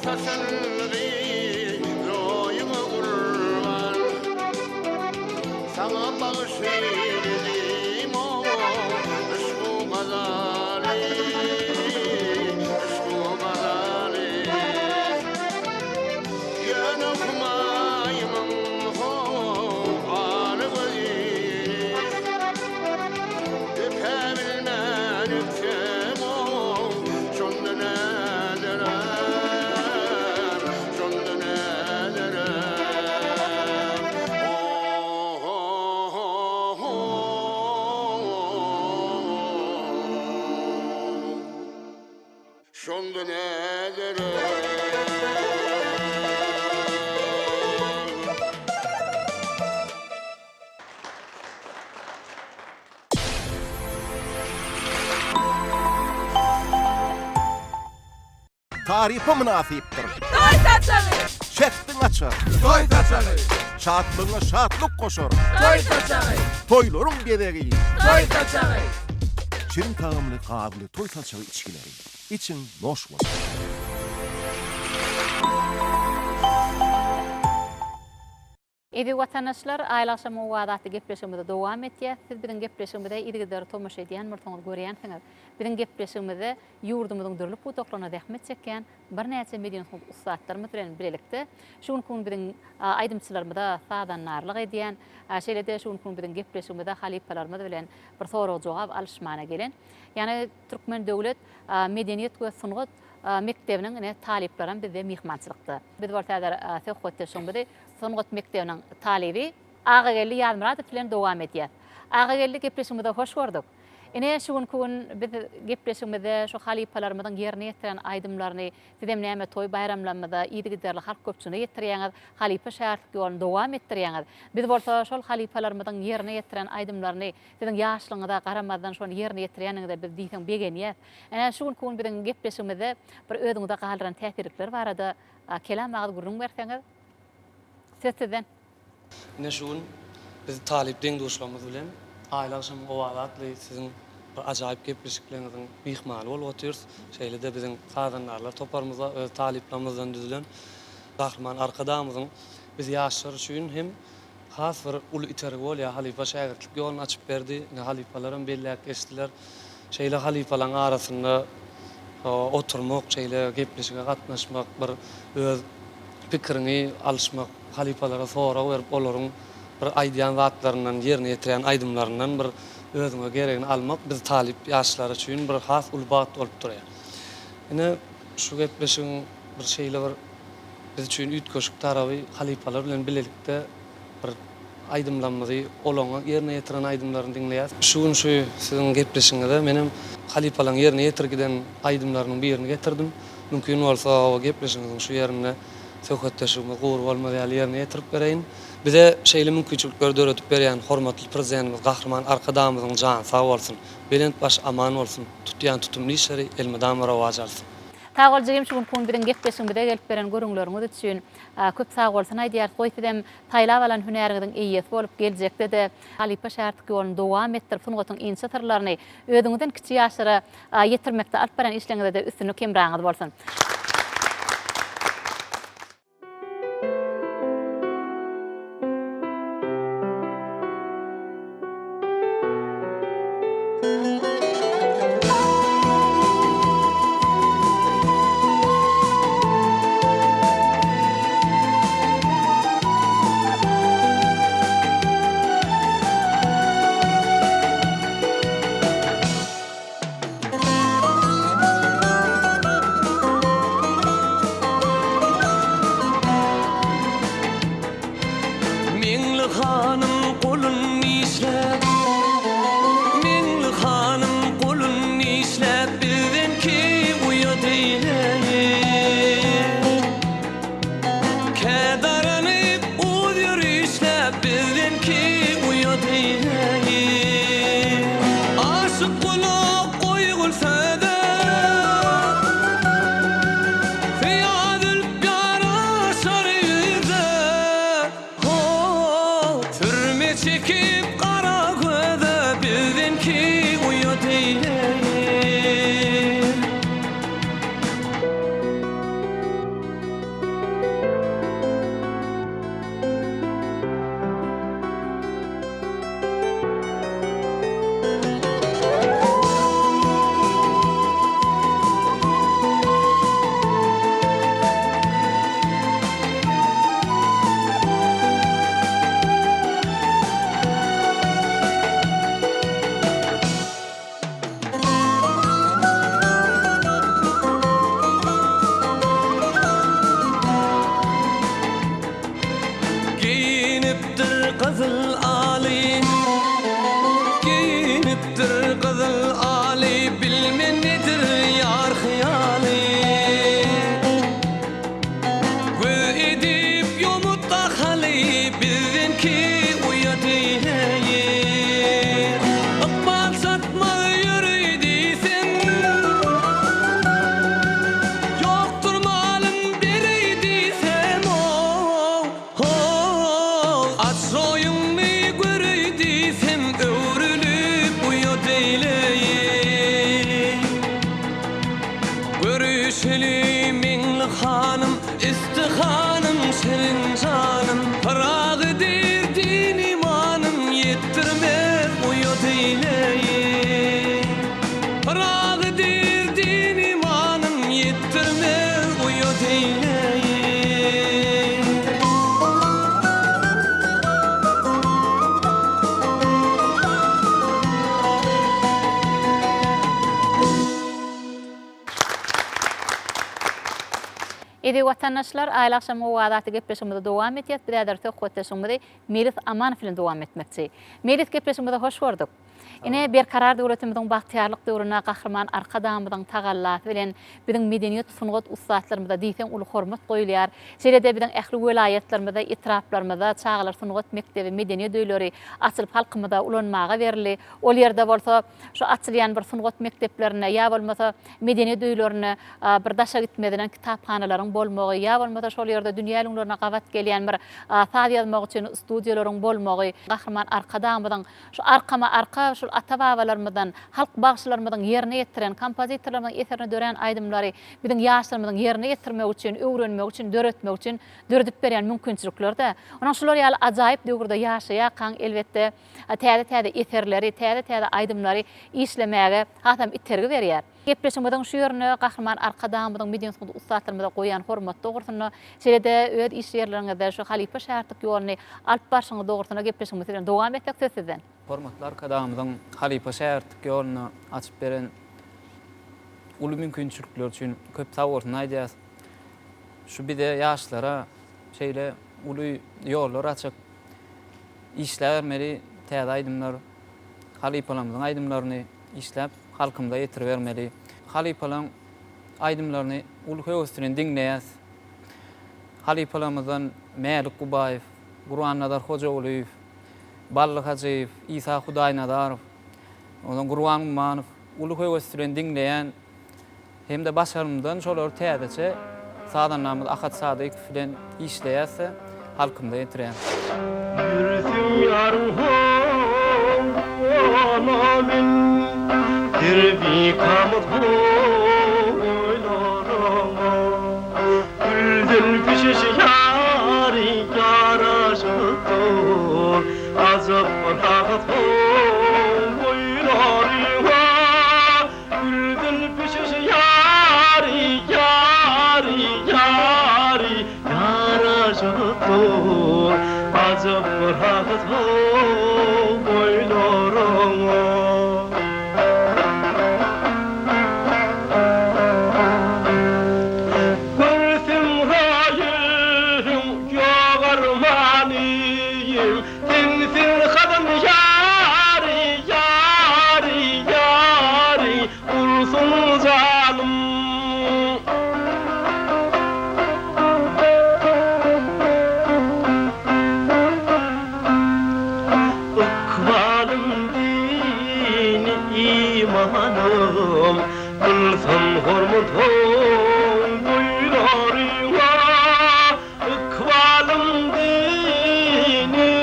saçylgy roýuňa gurban. Saňa bagyş eýledim-ow, yşk-u gazaly, yşk-u gazaly. Ýöne humaýymyň ho-ow ala gözini Öpe bilmän ötsem-ow, şonda näderem, şonda näderem, o-ho-ho-ho. Şonda näderem? Tarypa mynasypdyr. Toý saçagy! Şähdiň açar. Toý saçagy! Şatlygyňa şatlyk goşar. Toý saçagy! Toýlaryň bezegi. Toý saçagy! Şirin tagamly gazly toý saçagy içgileri. Içiň noş bolsun! Eziz watandaşlar, Aýly agşam owazy atly gepleşigimizi dowam etýäs. Siz biziň gepleşigimize yzygiderli tomaşa edýän bolsaňyz görýänsiňiz. Biziň gepleşigimizde ýurdumyzyň dürli pudaklarynda zähmet çekýän birnäçe medeni-sungat ussatlarymyz bilen bilelikde şu günki gün biziň aýdymçylarymyza sazandarlyk edýän, şeýle-de şu günki gün biziň gepleşigimize halypalarymyz bilen bir sorag-jogap alyşmana gelen, ýagny Türkmen döwlet medeniýet we sungat mekdebiniň ine talyplaram bizde myhmançylykda. Biz bolsa häzir söhbetdeşligimizi sungat mekdebiniň talyby Agageldi Ýazmyradow bilen dowam edýäs. Agageldi gepleşigimize hoş gördük. Ine şu günki gün biz gepleşigimizde şu halypalarymyzyň ýerine ýetiren aýdymlaryny sizem näme toý baýramlarymyzda yzygiderli halk köpçüligine ýetirýäňiz, halypa şägirtlik ýoluny dowam etdirýäňiz. Biz bolsa şol halypalarymyzyň ýerine ýetiren aýdymlaryny siziň ýaşlygyňyza garamazdan şony ýerine ýetirýäniňize biz diýseň begenýäs. Ine şu günki gün biziň gepleşigimizde bir özüňize galdyran täsirlikler barada kelam agyz gürrüň berseňiz. Söz sizden. Ine şu gün biz talyp deň-duşlarymyz bilen Aýly agşamyň owazy atly siziň bir ajaýyp gepleşikleriňiziň myhmany bolup otyrys. Şeýle-de biziň sazandarlar toparymyz bar, öz talyplarymyzdan düzülen. Gahryman Arkadagymyzyň biz ýaşlar üçin hem has bir uly itergi bolýar. Halypa şägirtlik ýoluny açyp berdi. Ine halypalaram belläp geçdiler. Şeýle halypalaryň arasynda oturmak, şeýle gepleşige gatnaşmak, bir öz pikiriňi alyşmak, halypalara sorag berip, olaryň bir aýdýan zatlaryndan, ýerine ýetirýän aýdymlaryndan bir özüňe geregini almak biz talyp ýaşlar üçin bir has uly bagt bolup durýar. Ine, şu gepleşigiň bir şeýle bir biz üçin üýtgeşik taraby halypalar bilen bilelikde bir aýdymlarymyzy, olaryň ýerine ýetiren aýdymlaryny diňleýäs. Şu gün şu siziň gepleşigiňize menem halypalaryň ýerine ýetirip giden aýdymlarynyň birini getirdim. Mümkin bolsa, o gepleşigiňiziň şu ýerinde söhbetdeşligimiz gury bolmaz ýaly ýerine ýetirip bereýin. Bize şeýle mümkinçilikleri döredip berýän hormatly Prezidentimiz Gahryman Arkadagymyzyň jany sag bolsun, belent başy aman bolsun, tutýan tutumly işleri elmydama rowaç alsyn. Sag bol jigim şu günki gün biziň gepleşigimize gelip beren gürrüňleriňiz üçin köp sag bolsun aýdýarys. Goý sizem saýlap alan hünäriňiziň eýesi bolup geljekde-de halypa şägirtlik ýoluny dowam etdirip sungatyň inçe syrlaryny özüňizden kiçi ýaşlara ýetirmekde alyp barýan işleriňizde-de üstünlik hemraňyz bolsun. Meňli hanym golun dişläp, Meňli hanym golun dişläp, Bizden ki uýat eýleýin. Kä daranyp uz ýörişläp, Bizden ki uýat eýleýin. Aşyk gulak goýgul söze, Syýa zülp ýaraşar ýüze. Ho, sürme çekip gara göze, Bizden ki uýat eýleýin. Düşeli Meňli hanym, Üsti hanym, şirin janym, Pyragy diýr din-imanym, Ýetdirmez uýat eýleýin. Pyragy diýr din-imanym, Ýetdirmez uýat eýleýin. Eziz watandaşlar, Aýly agşam owazy atly gepleşigimizi dowam etýäs. Biz häzir söhbetdeşligimizi Melis Amanow bilen dowam etmekçi. Melis gepleşigimize hoş gördük. Ine, Berkarar döwletimiziň bagtyýarlyk döwründe Gahryman Arkadagymyzyň tagallasy bilen biziň medeniýet, sungat ussatlarymyza diýseň uly hormat goýulýar. Şeýle-de biziň ähli welaýatlarymyzda, etraplarymyzda çagalar sungat mekdebi, medeniýet öýleri açylyp halkymyza ulanmaga berildi. Ol ýerde bolsa şu açylýan bir sungat mekdeplerinde ýa bolmasa medeniýet öýlerinde bir daşa gitmezden kitaphanalaryň bolmagy ýa bolmasa şol ýerde dünýä ülňülerine gabat gelýän bir saz ýazmak üçin studiýalaryň bolmagy Gahryman Arkadagymyzyň şu arkama arka şul ata-babalarymyzdan halk bagşylarymyzyň ýerine ýetiren kompozitorlarymyzyň eserine dörän aýdymlary biziň ýaşlarymyzyň ýerine ýetirmegi üçin öwrenmegi üçin döretmegi üçin döredip berýän mümkinçilikler-de. Onuň şular ýaly ajaýyp döwürde ýaşaýarkaň elbetde täze-täze eserleri, täze-täze aýdymlary işlemäge hasam itergi berýär. Gepleşigimiziň şu ýerinde Gahryman Arkadagymyzyň medeni-sungat ussatlarymyza goýýan hormaty dogrusynda, şeýle-de öz iş ýerleriňizde şu halypa-şägirtlik ýoluny alyp barşyňyz dogrusynda gepleşigimizi bilen dowam etsek söz sizden. Hormatly Arkadagymyzyň halypa-şägirtlik ýoluny açyp beren uly mümkinçilikleri üçin köp sagbolsun aýdýarys. Şu bize ýaşlara şeýle uly ýollar açyp, Işläbermeli täze aýdymlar halypalarymyzyň aýdymlaryny işläp halkymyza ýetiribermeli. Halypalaň aýdymlaryny uly höwes bilen diňleýäs. Halypalarymyzdan Mälik Gubaýew, Gurbannazar Hojagulyýew, Bally Hajyýew, Isa Hudaýnazarow, ondan Gurban Gummanow uly höwes bilen diňleýän Hem-de başarymdan şolary täzeçe sazandamyz Ahat Sadykow bilen işleýäs-de, halkymyza ýetirýäs. Ýürsün ýaryň ho-ola men, Serwi-kamat boýlaryňa. Gülden pişiş ýary ýaraşypdyr, Ajap rahat ho-boýlaryňa. Gülden pişiş ýary, ýary, ýary, Ýaraşyp dur, ajap rahat how boýlaryňa. Görsem raýyň ýok armanym, Sensiz hazan ýary, ýary, ýary, Ursun janym. Ykbalym dini imanym, Kylsam hormat oň boýlaryňa. Ykbalym dinim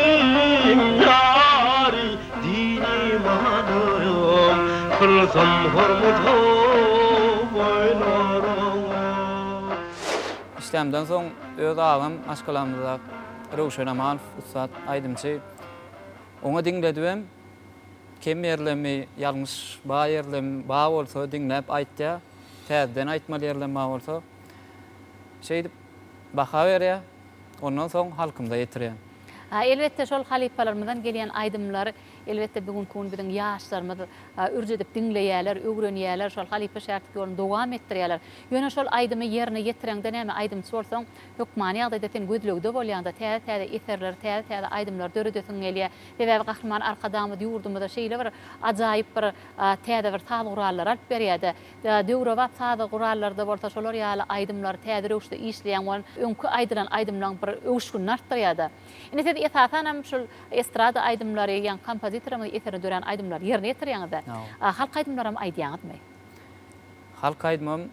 ýary din-imanym Kylsam hormat boýlaryňa. Işlämden soň öz agam maşgalamyzda Röwşen Amanow ussat aýdymçy. Oňa diňledibem kem ýerlemi ýalňyş ba ýerlem ba bolsa diňläp aýtýa täzeden aýtmaly ýerlem ba bolsa şeýdip Baha berýär, ondan soň halkymyza ýetirýär. Elbetde şol halypalarymyzdan gelýän aýdymlar elbetde bu günki gün biziň ýaşlarymyz ürç edip diňleýärler, öwrenýärler, şol halypa-şägirtlik ýoluny dowam etdirýärler. Ýöne şol aýdymy ýerine ýetireňde näme aýdymçy bolsaň hökmany ýagdaýda sen gözlegde bolýaňda täze-täze eserleri, täze-täze aýdymlary döredesiň gelýär. Sebäbi Gahryman Arkadagymyz ýurdumyza şeýle bir ajaýyp bir täze bir saz gurallary alyp berýärde. Döwrebap saz gurallarda bolsa şolar ýaly aýdymlary täze röwüşde işleýän bolan öňki aýdylan aýdymlaryň bir öwüşginini artdyrýar-da. Indi siz esasanam şul estrada aýdymlary, ýagny kompozitorymyzyň eserinde dörän aýdymlary ýerine ýetirýäňiz-dä. Halk aýdymlaram aýdýaňyzmy? Halk aýdymam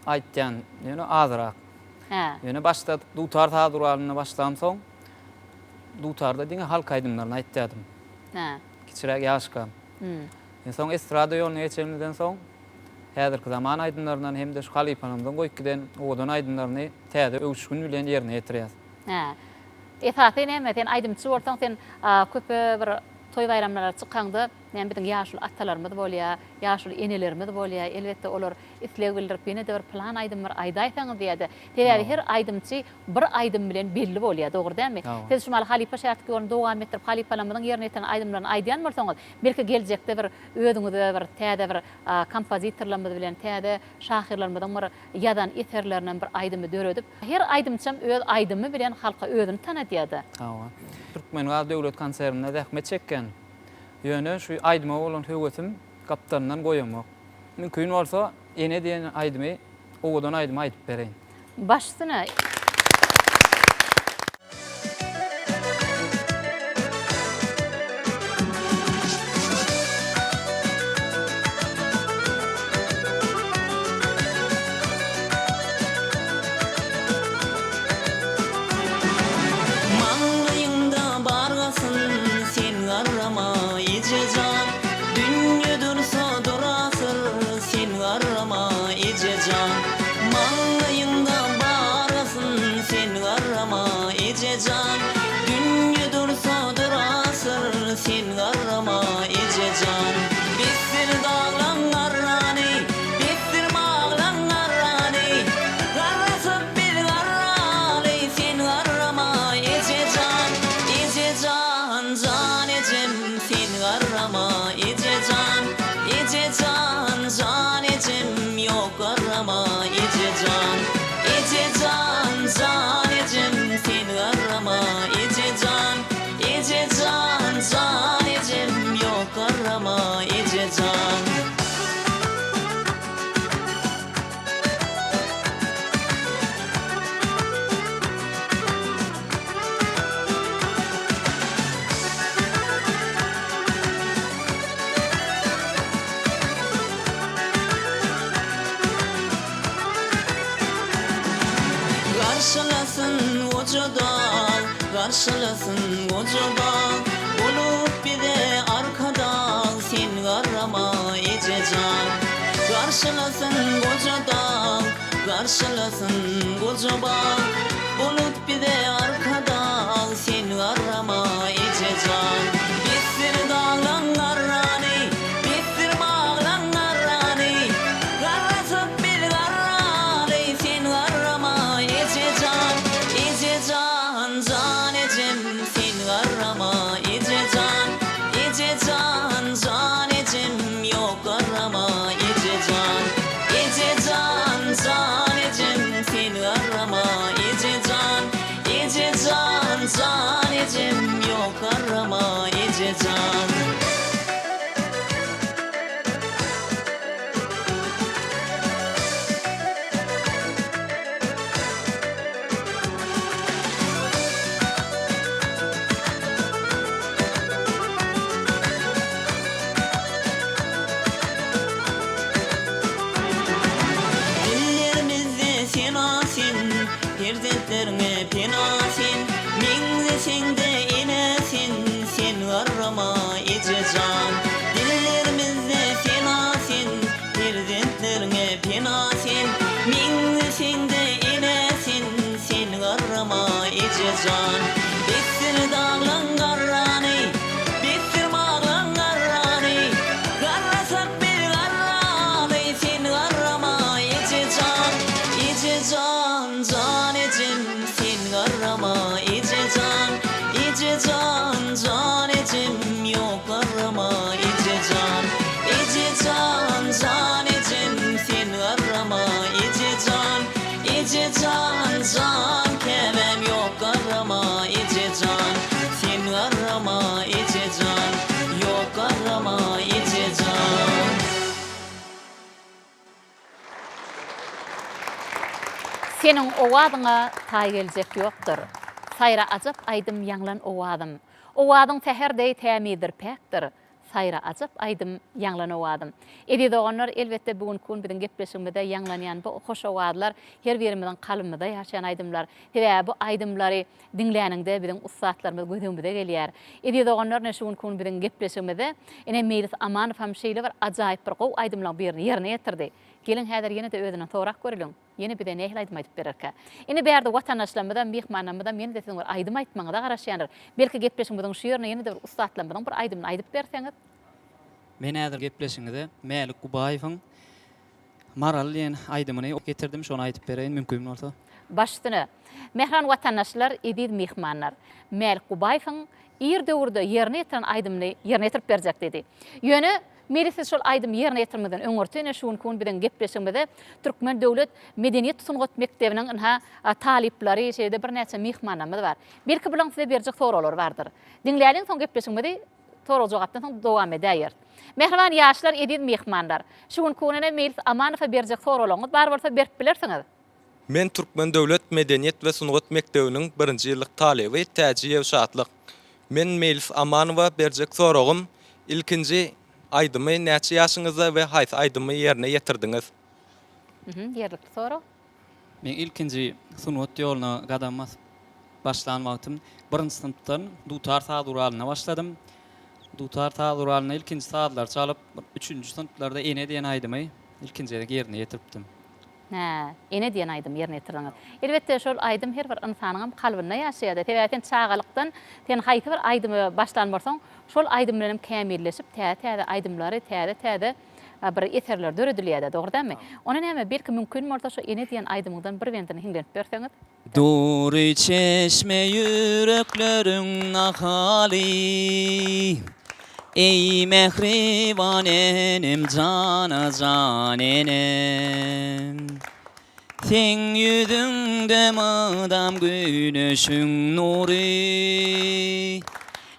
aýtýan, ýöne azyrak. Hä. Ýöne başda dutar saz guralynda başlamsoň, dutarda diňe halk aýdymlaryny aýtýardym. Hä. Kiçiräk ýaşkam. Soň estrada ýoluna geçenimizden soň. häzirki zaman aýdymlaryndan hem-de şu halypalarymyzyň goýup giden owadan aýdymlaryny täze öwüşgin bilen ýerine ýetirýäs. Hä. Esasy näme, sen aýdymçy bolsaň, sen köpe bir toý-baýramlara çykaňda, näme biziň ýaşuly atalarymyz bolýar, ýaşuly enelerimiz bolýar, elbetde olar isleg bildirip ýene-de bir pylan aýdym bir aýdaýsaňyz diýýär-de. Sebäbi her aýdymçy bir aýdym bilen belli bolýar, dogry dälmi? Siz şu mahaly halypa şägirtlik ýoluny dowam etdirip, halypalarymyzyň ýerine ýetiren aýdymlaryny aýdýan bolsaňyz, belki geljekde bir özüňize bir täze bir kompozitorlarymyz bilen täze şahyrlarymyzyň bir ýazan eserlerinden bir aýdymy döredip, her aýdymçam öz aýdymy bilen halka özüni tanadýar-da. Hawa. Türkmengaz döwlet konserninde zähmet çekýän. Ýöne şu aýdyma bolan höwesim gapdalyndan goýamok. Mümkin bolsa Ene diýen aýdymy owadan aýdymy aýdyp bereýin. Baş üstüne. Maňlaýyňda bar galsyn sen garrama eje jan Dünýe dursa durasyr sen garrama eje jan Maňlaýyňda bar galsyn sen garrama eje jan Dünýe dursa durasyr sen garrama eje jan Besdir daglaň garrany Besdir baglaň garrany Garrasyp biz garraly sen garrama eje jan Eje jan jan ejem sen garrama eje jan Eje jan jan ejem ýok garrama eje jan Eje jan jan ejem sen garrama eje jan Eje jan jan ejem ýok garrama eje jan. Garşylasyn goja dag, garşylasyn goja bag, Bolup bize arkadag, sen garrama eje jan. Garşylasyn goja dag, garşylasyn goja bag, Bolup bize arkadag, sen garrama eje jan. Besdir daglaň garrany, besdir baglaň garrany, Garrasyp biz garraly, sen garrama eje jan. Eje jan, jan ejem, sen garrama eje jan. Eje jan, jan ejem, ýok garrama eje jan. Eje jan, jan ejem, sen garrama eje jan. Eje jan, jan ejem, ýok garrama eje jan. Dillerimizde sena sen, Perzentleriňe pena sen, Meňzeseň-de enä sen, Sen garrama eje jan. Dillerimizde sena sen, Perzentleriňe pena sen, Meňzeseň-de enä sen, Sen garrama eje jan. Besdir daglaň garrany, Besdir baglaň garrany, Garrasak biz garraly, Sen garrama eje jan. Eje jan, jan ejem, Sen garrama eje jan. Eje jan, jan ejem, Ýok garrama eje jan. Eje jan, jan ejem, Sen garrama eje jan. Eje jan, jan käbäm ýok garrama eje jan. Sen garrama eje jan, ýok garrama eje jan. Seniň owazyňa taý geljek ýokdur. Saýra ajap aýdym ýaňlan owazym. Owazyň säher deý tämizdir päkdir. Saýra ajap aýdym, ýaňlan owazym. Eziz doganlar, elbetde bu günki gün biziň gepleşigimizde ýaňlanýan bu hoş owazlar her birimiziň kalbymyzda ýaşaýan aýdymlar. Sebäbi bu aýdymlary diňläniňde biziň ussatlarymyz göz öňümize gelýär. Eziz doganlar, ine şu günki gün biziň gepleşigimizde ine Meýlis Amanow hem şeýle bir ajaýyp bir gowy aýdymlaryň birini ýerine ýetirdi. Geliň häzir ýene-de özünden sorap göreliň. Ýene bize nähili aýdym aýdyp bererkä? Ine bärde watandaşlarymyzam, myhmanlarymyzam ýene-de siziň bir aýdym aýtmagyňyza garaşýandyr. Belki gepleşigimiziň şu ýerine ýene-de bir ussatlarymyzyň bir aýdymyny aýdyp berseňiz? Men häzir gepleşigiňize Mälik Gubaýewiň Maral diýen aýdymyny getirdim, şony aýdyp bereýin mümkin bolsa. Baş üstüne. Mähriban watandaşlar, eziz myhmanlar! Mälik Gubaýewiň ir döwürde ýerine ýetiren aýdymyny ýerine ýetirip berjek diýdi. Ýöne Meli siz şol aýdymy ýerine ýetirmezden öňürti ine şu günki gün biziň gepleşigimize Türkmen döwlet medeniýet sungat mekdebiniň ynha talyplary şeýle-de birnäçe myhmanlarymyz bar. Belki bulaň size berjek soraglary bardyr. Diňläliň soň gepleşigimizi sorag-jogapdan soň dowam edäýeris. Mähriban ýaşlar eziz myhmanlar. Şu günki gün ine Meýlis Amanowa berjek soraglaryňyz bar bolsa berip bilersiňiz. Men Türkmen döwlet medeniýet we sungat mekdebiniň birinji ýyllyk talyby Täjiýew Şatlyk. Men Meýlis Amanowa berjek soragym, ilkinji aýdymy näçe ýaşyňyzda we haýsy aýdymy ýerine ýetirdiňiz? Ýerlikli sorag. Men ilkinji sungat ýoluna gadam basyp başlan wagtym birinji synpdan dutar saz guralynda başladym. Dutar saz guralynda ilkinji sazlary çalyp, üçünji synplarda Ene diýen aýdymy ilkinji gezek ýerine ýetiripdim. Hä, Ene diýen aýdymy ýerine ýetirdiňiz. Elbetde, şol aýdym her bir ynsanyňam kalbynda ýaşaýar-da. Sebäbi sen çagalykdan sen haýsy bir aýdyma başlan bolsaň, şol aýdym bilenem kämilleşip, täze-täze aýdymlary, täze-täze bir eserler döredilýär-de, dogry dälmi? Onda näme, belki mümkin bolsa şo Ene diýen aýdymyňdan bir bendini hiňlenip berseňiz? Dury çeşme ýürekleriň nahaly, Eý mähriban enem jana jan enem. Seň ýüzüňde mydam güneşiň nury,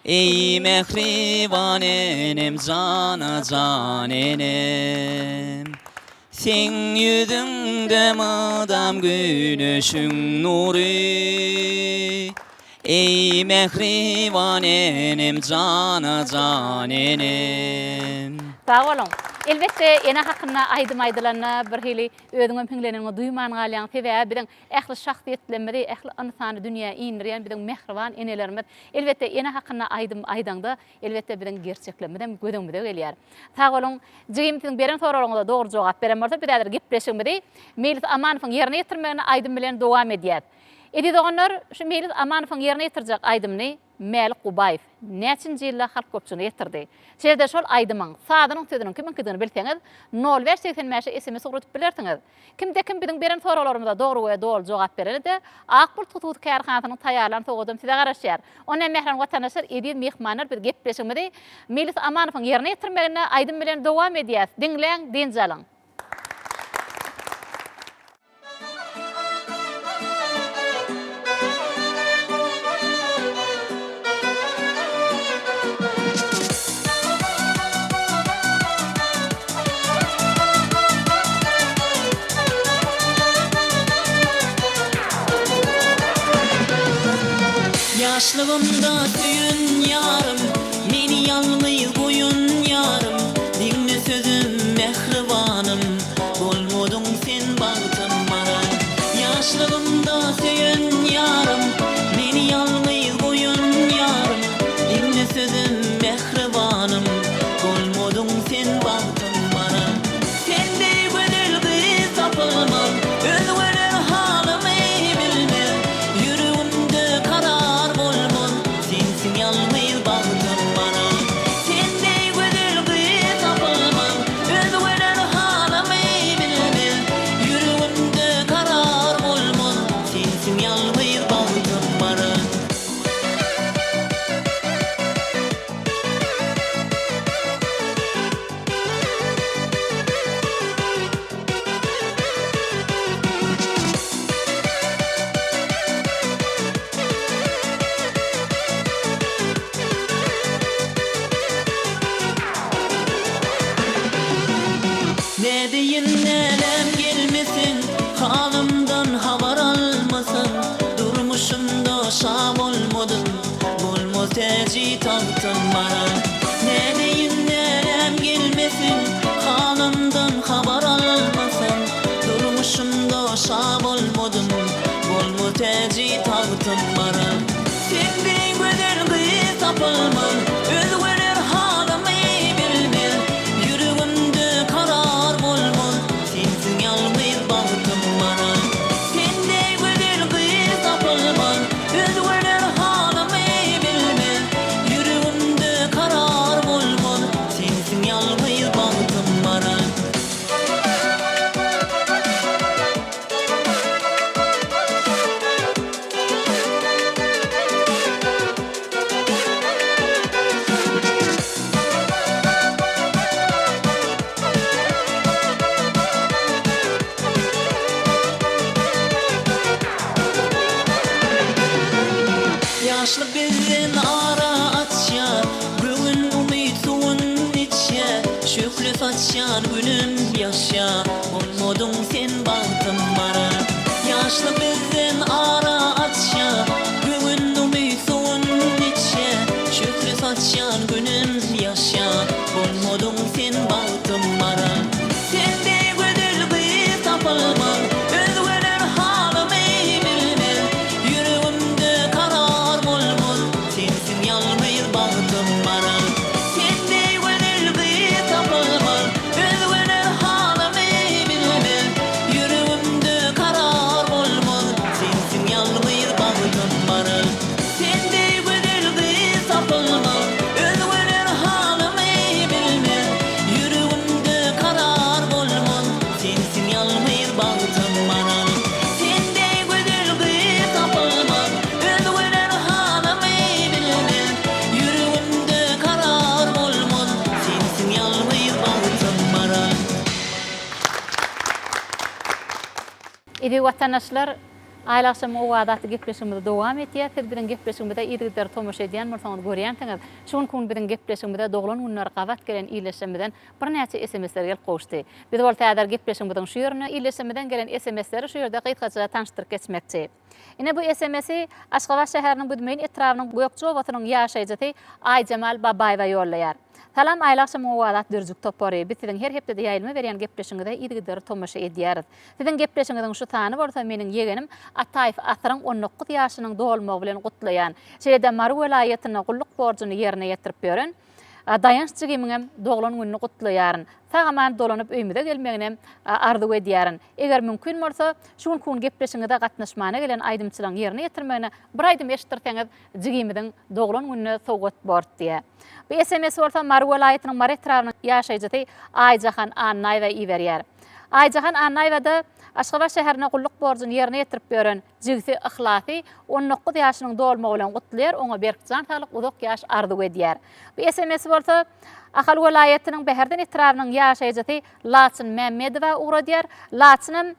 Eý mähriban enem jana jan enem. Seň ýüzüňde mydam güneşiň nury, Eý, mähriban enem, jana jan enem. Sag boluň. Elbetde ene hakynda aýdym aýdylanda birhili özüňem hiňleneniňi duýman galýaň. Sebäbi biziň ähli şahsyýetlerimizi, ähli ynsany dünýä indirýän biziň mähriban enelerimiz. Elbetde ene hakynda aýdym aýdaňda Elbetde biziň gerçekligimizem göz öňümize gelýär. Sag boluň. Jigim siziň beren soraglaryňyza dogry jogap beren bolsa biz häzir gepleşigimizi Meýlis Amanowyň ýerine ýetirmeginde aýdym bilen dowam edýäs. Eziz doganlar şu Meýlis Amanowyň ýerine ýetirjek aýdymyny Mälik Gubaýew näçinji ýylda halk köpçüligine ýetirdi? Şeýle-de şol aýdymyň sazynyň sözüniň kimiňkidigini bilseňiz nol bäş 85-e sms ugradyp bilersiňiz. Kimde-kim biziň beren soraglarymyza dogry we doly jogap berene-de, Ak Bulut hususy kärhanasynyň taýýarlan sowgadam size garaşýar. Onda mähriban watandaşlar, eziz myhmanlar biz gepleşigimizi Meýlis Amanowyň ýerine ýetirmeginde aýdym bilen dowam edýäs. Diňläň, dynç alyň! Ýaşlygymda söýen ýarym, Meni ýalňyz goýan ýarym, Diňle sözüm mähribanym, Bolmadyň sen bagtym maňa. Ýaşlygymda söýen ýarym, Meni ýalňyz goýan ýarym, Diňle sözüm mähribanym, Bolmadyň sen bagtym maňa. Sen deý gözel gyz tapylmaz, Özgeler halymy bilmez, Ýüregimde karar bolmaz, Sensiň ýalňyz bagtym maňa. Sen deý gözel gyz tapylmaz, Özgeler halymy bilmez, Ýüregimde karar bolmaz, Sensiň ýalňyz bagtym maňa. Nädeýin nälem gelmeseň, Halymdan habar almasaň, Durmuşymda şa bolmadym, Bolmaz täji tagtym maňa. Nädeýin. Täji tagtym maral. Sen deý gözel gyz tapylmaz, Özgeler halymy bilmez. Ýüregimde karar bolmaz, Sensiň ýalňyz bagtym maral. Sen deý gözel gyz tapylmaz, Özgeler halymy bilmez. Ýüregimde karar bolmaz, Sensiň ýalňyz bagtym maral. Ýaşlyk bizden ara açýar, Göwün umyt suwun içýär, Şöhle saçýan günüm ýaşýar. Bolmadyň sen bagtym bara. Ýaşlyk bizden ara açýar, Göwün umyt suwun içýär, Şöhle saçýan günüm ýaşýar, Bolmadyň sen bagtym bara. Sen deý gözel gyz tapylmaz, Özgeler halymy bilmez, Ýüregimde karar bolmaz, Sensiň ýalňyz bagtym bara. Sen deý gözel gyz tapylmaz, Özgeler halymy bilmez, Ýüregimde karar bolmaz, Sensiň ýalňyz bagtym bara. Sen deý gözel gyz tapylmaz, Özgeler halymy bilmez, Ýüregimde karar bolmaz, Sensiň ýalňyz bagtym bara. Sen deý gözel gyz tapylmaz, Özgeler halymy bilmez, Ýüregimde karar bolmaz, Sensiň ýalňyz bagtym maral. Eziz watandaşlar, Aýly agşamyň owazy atly gepleşigimizi dowam etýär. Siz biziň gepleşigimize yzygider tomaşa edýän bolsaňyz görýänsiňiz. Şu günki gün biziň gepleşigimize doglan günleri gabat gelen ildeşlerimizden birnäçe SMS-ler gelip gowuşdy. Biz bolsa häzir gepleşigimiziň şu ýerinde ildeşlerimizden gelen SMS-leri şu ýerde gysgaça tanyşdyryp geçmekçi. Ine bu SMS-i Aşgabat şäheriniň Büzmeýin etrabynyň Gökje obasynyň ýaşaýjysy Aýjemal Babaýewa ýollaýar. Salam Aýly agşamyň owazy atly döredijilik topary. Biz siziň her hepdede ýaýlyma berýän gepleşigiňize yzygiderli tomaşa edýäris. Siziň gepleşigiňiziň şu sany bolsa meniň ýegenim Ataýew Asyryň 19 ýaşynyň dolmagy bilen gutlaýan. Şeýle-de Mary welaýatynda gulluk borjuny ýerine ýetirip ýören Daýanç jigimiňem doglan gününi gutlaýaryn. Sag-aman dolanyp öýümize gelmeginem arzuw edýärin. Eger mümkin bolsa, şu günki gün gepleşigiňize gatnaşmana gelen aýdymçylaryň ýerine ýetirmegine bir aýdym eşitdirseňiz, jigimiziň doglan gününe sowgat bort diýýär. Bu sms bolsa Mary welaýatynyň Mary etrabynyň ýaşaýjysy Aýjahan Annaýewa iberýär. Aýjahan Annaýewa-da Aşgabat şäherinde gulluk borjuny ýerine ýetirip ýören Jigsi Yhlasy 19 ýaşynyň dolmagy bilen gutlaýar, oňa berk jan saglyk, uzak ýaş arzuw edýär. Bu SMS-i bolsa Ahal welaýatynyň Bäherden etrabynyň ýaşaýjysy Laçyn Mämmedowa ugradýar. Laçynam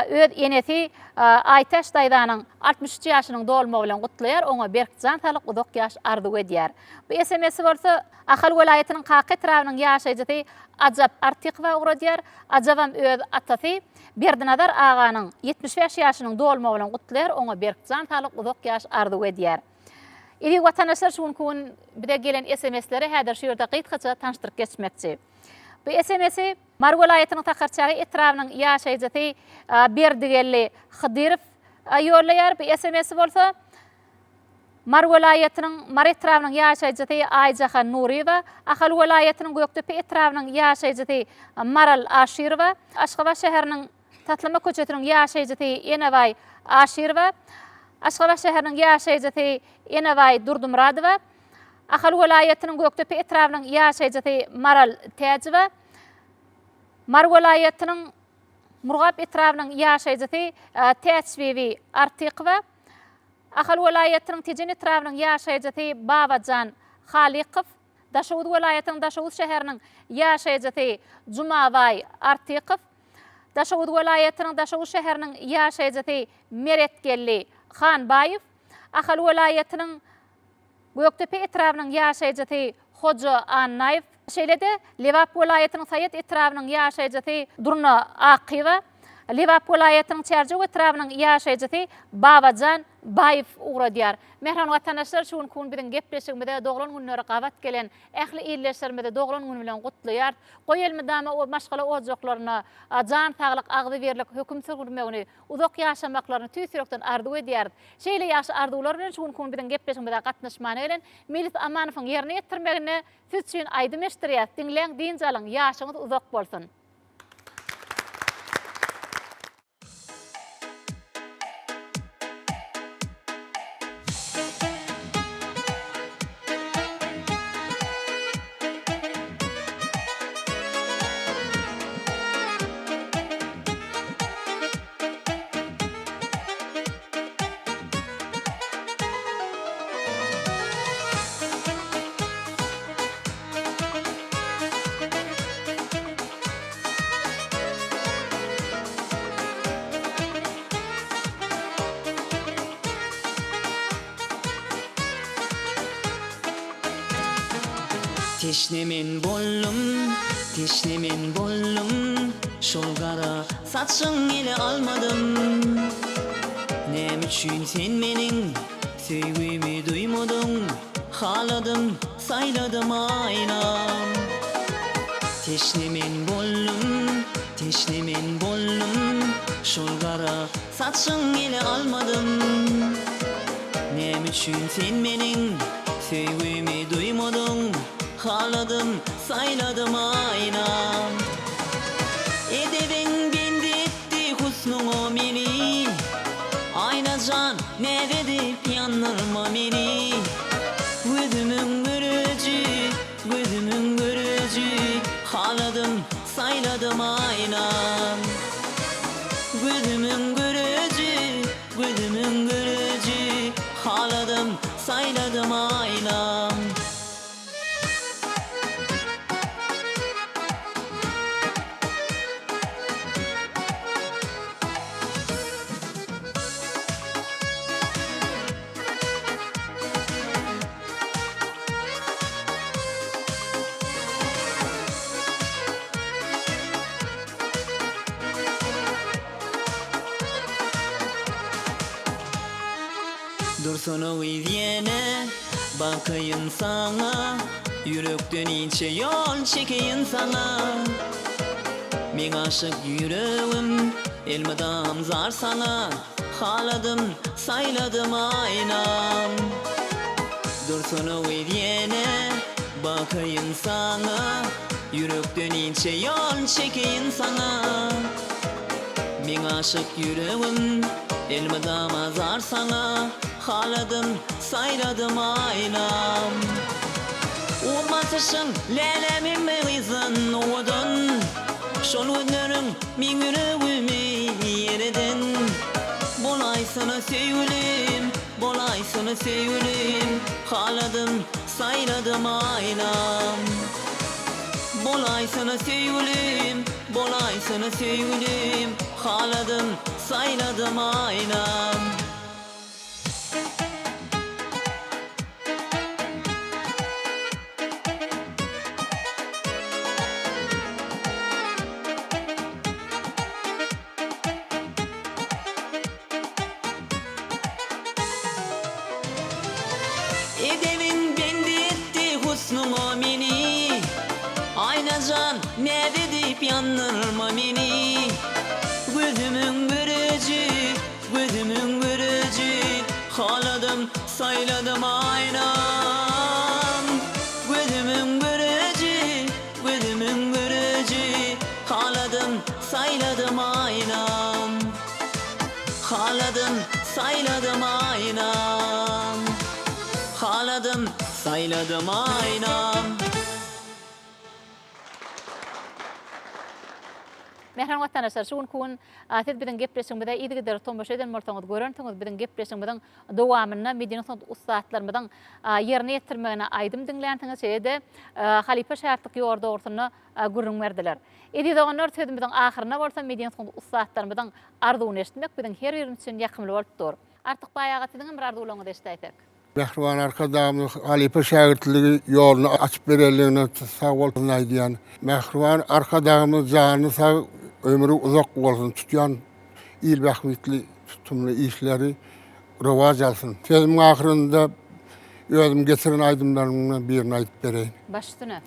öz enesi Aýtäç daýzanyň 63 ýaşynyň dolmagy bilen gutlaýar, oňa berk jan saglyk, uzak ýaş arzuw edýär. Bu SMS-i bolsa Ahal welaýatynyň Kaka etrabynyň ýaşaýjysy Ajap Artykowa ugradýar. Ajabam öz atasy Berdinazar aganyň 75 ýaşynyň dolmagy bilen gutlaýar, oňa berk jan saglyk, uzak ýaş arzuw edýär. Eziz watandaşlar şu günki gün bize gelen SMS-leri häzir şu ýerde gysgaça tanyşdyryp geçmekçi. Bu SMS-i Mary welaýatynyň Sakarçäge etrabynyň ýaşaýjysy Berdigeldi Hydyrow ýollaýar. Bu SMS-i bolsa Mary welaýatynyň Mary etrabynyň ýaşaýjysy Aýjahan Nuryýewa, Ahal welaýatynyň Gökdepe etrabynyň ýaşaýjysy Maral Aşyrowa, Aşgabat şäheriniň Taslama köçesiniň ýaşaýjysy Enebaý Aşyrowa, Aşgabat şäheriniň ýaşaýjysy Enebaý Durdymyradowa, Ahal welaýatynyň Gökdepe etrabynyň ýaşaýjysy Maral Täjowa, Mary welaýatynyň Murgap etrabynyň ýaşaýjysy Täçbibi Artykowa, Ahal welaýatynyň Tejen etrabynyň ýaşaýjysy Babajan Halykow, Daşoguz welaýatynyň Daşoguz şäheriniň ýaşaýjysy Jumabaý Artykow, Daşoguz welaýatynyň Daşoguz şäheriniň ýaşaýjysy Meretgeldi Hanbaýew, Ahal welaýatynyň Gökdepe etrabynyň ýaşaýjysy Hoja Annaýew, şeýle-de Lebap welaýatynyň Saýat etrabynyň ýaşaýjysy Durna Akyýewa. Lebap welaýatynyň Çärjew etrabynyň ýaşaýjysy Babajan Baýew ugradýar. Mähriban watandaşlar, şu günki gün biziň gepleşigimize doglan günleri gabat gelen ähli ildeşlerimizi doglan güni bilen gutlaýarys. Goý elmydama maşgala ojaklarynda jan saglyk, agzybirlik höküm sürmegini, uzak ýaşamaklaryny tüýs ýürekden arzuw edýäris. Şeýle ýagşy arzuwlar bilen şu günki gün biziň gepleşigimize gatnaşmana gelen Meýlis Amanowyň ýerine ýetirmeginde siz üçin aýdym eşitdirýäris. Diňläň, dynç alyň, ýaşyňyz uzak bolsun! Teşne men boldum, teşne men boldum, Şol gara saçyň ele almadym. Näme üçin sen meniň söýgümi duýmadyň, Haladym, saýladym aýnam. Teşne men boldum, teşne men boldum, Şol gara saçyň ele almadym. Näme üçin sen meniň söýgümi duýmadyň, Haladym, saýladym aýnam. Edebiň bendi etdi husnuňa meni, Aýna jan, näz edip ýandyrma meni. Gözümiň göreji, gözümiň göreji, Haladym, saýladym aýnam. Gözümiň göreji, gözümiň göreji, Haladym, saýladym aýnam. Dursana gyz ýene bakaýyn saňa Ýürekden inçe ýol çekeýin saňa Meň aşyk ýüregim elmydam zar saňa Haladym, saýladym aýnam Dursana gyz ýene bakaýyn saňa Ýürekden inçe ýol çekeýin saňa Meň aşyk ýüregim elmydama zar saňa Haladym, saýladym aýnam. Urma çyşyň läläm hemme gyzdan owadan Şol gözleriň meň ýüregimi ýereden Bolaýsana söýgülim, bolaýsana söýgülim Haladym, saýladym aýnam. Bolaýsana söýgülim, bolaýsana söýgülim Haladym, saýladym aýnam. Edebiň bendi etdi husnuňa meni, Aýna jan, näz edip ýandyrma meni. Gözümiň göreji, gözümiň göreji, Haladym, saýladym aýnam. Gözümiň göreji, gözümiň göreji, Haladym, saýladym aýnam. Haladym, saýladym aýnam. Haladym, saýladym aýnam. Mähriban watandaşlar, şu günki gün siz biziň gepleşigimize yzygiderli tomaşa eden bolsaňyz, görensiňiz, biziň gepleşigimiziň dowamynda medeni sungat ussatlarymyzyň ýerine ýetirmegine aýdym diňlänsiňiz, şeýle-de halypa-şägirtlik ýoly dogrusynda gürrüň berdiler. Eziz doganlar, sözümiziň ahyrynda bolsa medeni sungat ussatlarymyzyň arzuwyny eşitmek biziň her birimiz üçin ýakymly bolup dur. Artykbaý aga, siziň hem bir arzuwlaryňyzy eşidäýsek. Mähriban Arkadagymyz halypa-şägirtligi ýoluny açyp berenligine sag bolsun aýdýan. Mähriban Arkadagymyz jany sag, Ömri uzak bolsun, tutýan il bähbitli tutumly işleri rowaç alsyn. Sözümiň ahyrynda özüm getiren aýdymlarymdan birini aýdyp bereýin. Baş üstüne.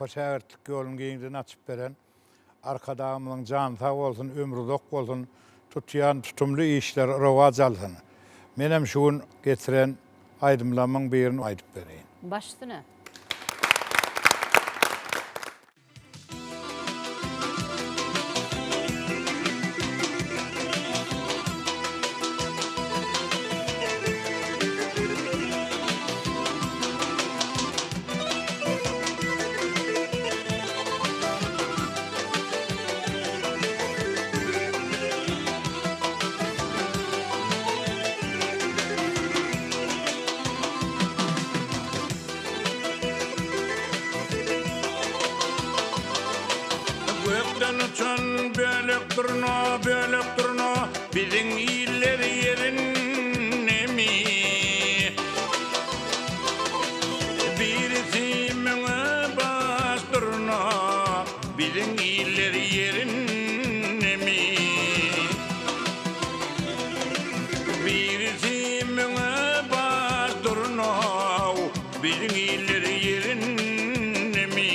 Halypa-şägirtlik ýoluny giňden açyp beren Arkadagymyzyň jany sag bolsun, ömri uzak bolsun, tutýan tutumly işleri rowaç alsyn. Menem şu gün getiren aýdymlamyň birini aýdyp bereýin. Baş üstüne. Gökden uçan bölek durna, bölek durna, Biziň iller ýerindemi? Birisi müňe baş durna, Biziň iller ýerindemi? Birisi müňe baş durna, Biziň iller ýerindemi?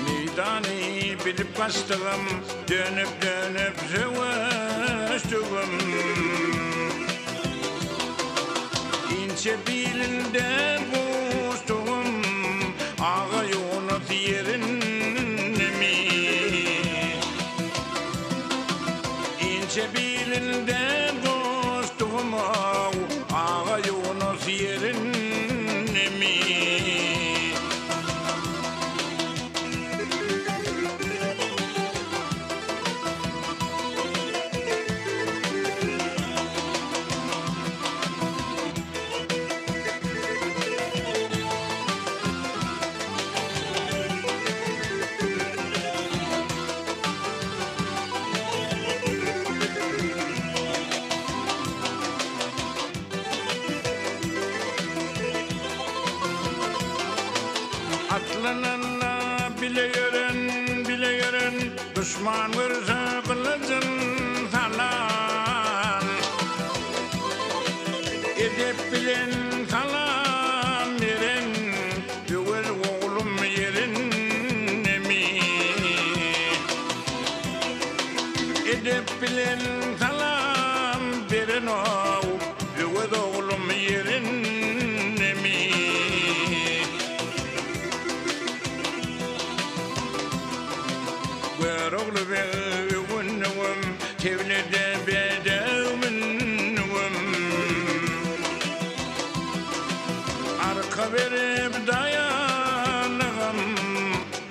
Meýdany bilip gaçdygym, Dönüp-dönüp söweşdigim. Inçe bilinden guçdugym, Agaýunus ýerindemi? Inçe bilinden guçdugym-ow, Agaýunus ýerindemi? Atlananda bile ýören, bile ýören, Duşman görse gylyjyn salan. Edep bilen salam beren, Öwez oglum ýerindemi? Edep bilen salam beren-ow, Öwez oglum ýerindemi? Görogly beg öwündigim, Teblede bedew mündügim. Arka berip daýandygym,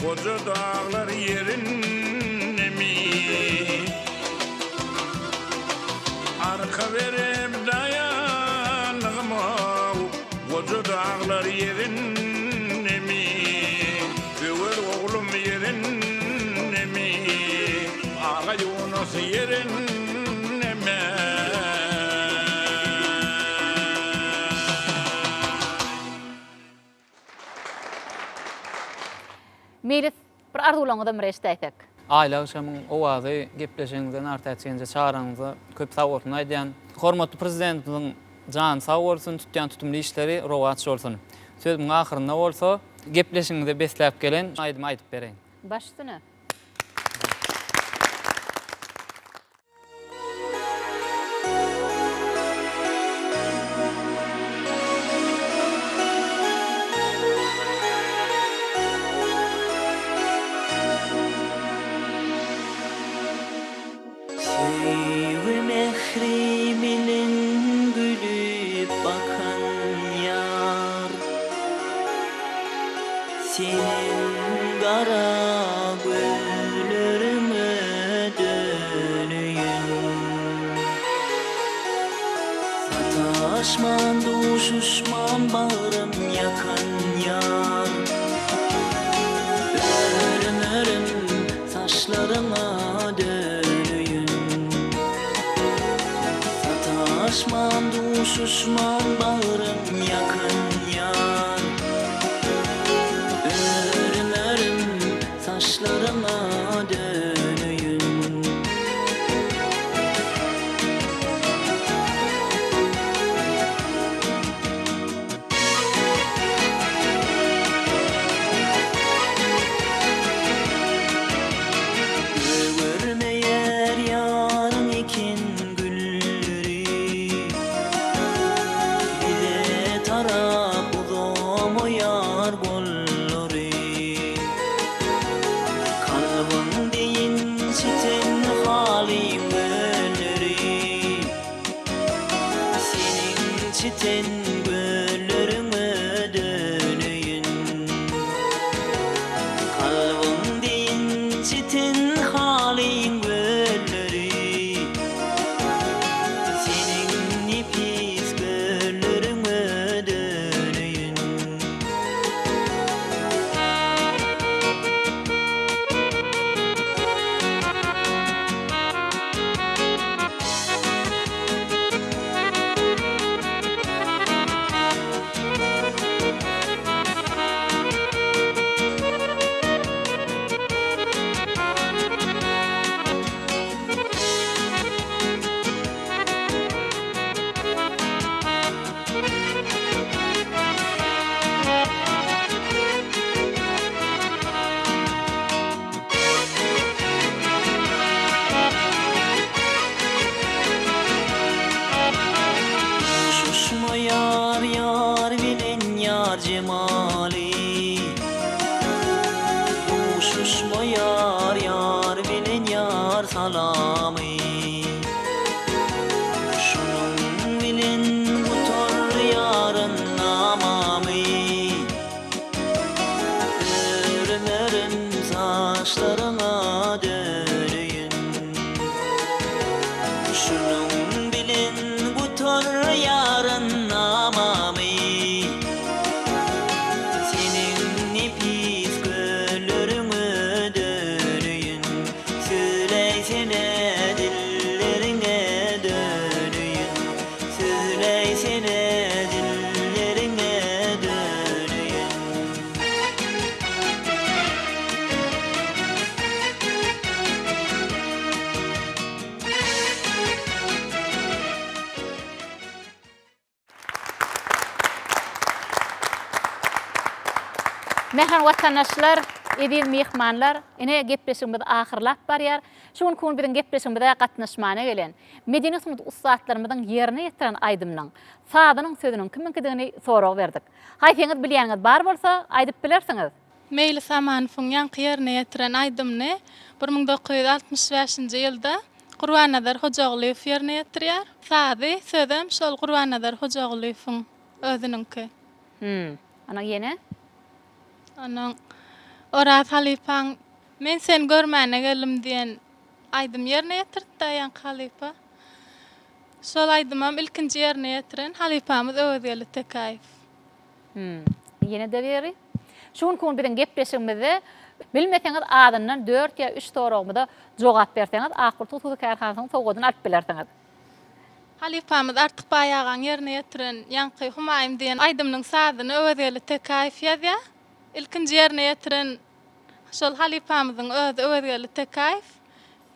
Goja daglar ýerindemi? Arka berip daýandygym-ow, Goja daglar ýerindemi? Öwez oglum ýerindemi? Agaýunus ýerindemi? Meýlis, bir arzuwlaryňyzam bir eşidäýsek. Aýly agşamyň owazy gepleşigiňizden Artäç genje çagyraňyza köp sagbolsun aýdýan. Hormatly Prezidentimiziň jany sag bolsun, tutýan tutumly işleri rowaç bolsun. Sözümiň ahyrynda bolsa gepleşigiňize besläp gelen aýdymy aýdyp bereýin. Baş üstüne. Söýgi mähri bilen gülüp bakan ýar, Seniň gara gözleriňe döneýin. Sataşman, duşuşman bagrym ýakan ýar, Örüm-örüm saçlaryňa döneýin. Sataşman, duşuşman bagrym ýakan ýar, Örüm-örüm saçlaryňa döneýin. ýar jemaly. Duşuşmaýar ýar bilen ýar salamy. Şunuň bilen gutar ýaryn namamy. Örüm-örüm saçlaryňa döneýin. Şunuň bilen gutar ýaryn namamy. Seniň nepis gölleriňe döneýin. Söýläýsene dilleriňe döneýin. Söýläýsene dilleriňe döneýin. Mähriban watandaşlar, eziz myhmanlar, ine gepleşigimiz ahyrlap barýar. Şu günki gün biziň gepleşigimize gatnaşmana gelen medeni sungat ussatlarymyzyň ýerine ýetiren aýdymynyň sazynyň sözüniň kimiňkidigini sorag berdik. Haýsyňyz bilýäniňiz bar bolsa, aýdyp bilersiňiz. Meýlis Amanowyň ýaňky ýerine ýetiren aýdymyny 1965-nji ýylda Gurbannazar Hojagulyýew ýerine ýetirýär. Sazy, sözem şol Gurbannazar Hojagulyýewiň özüniňki. Hum. Onuň ýene? Onuň Oraz halypaň Men seni görmäne geldim diýen aýdym ýerine ýetirdi-dä ýaňky halypa. Şol aýdymam ilkinji ýerine ýetiren halypamyz Öwezgeldi Tekäýew. Hum. Ýene-de biri. Şu günki gün biziň gepleşigimizde bilmeseňiz azyndan dört ýa üç soragymyza jogap berseňiz Ak Gurt hususy kärhanasynyň sowgadyny alyp bilersiňiz. Halypamyz Artykbaý agaň ýerine ýetiren ýaňky Humaýym diýen aýdymynyň sazyny Öwezgeldi Tekäýew ýazýar. Ilkinji ýerine ýetiren şol halypamyzyň özi Öwezgeldi Tekäýew.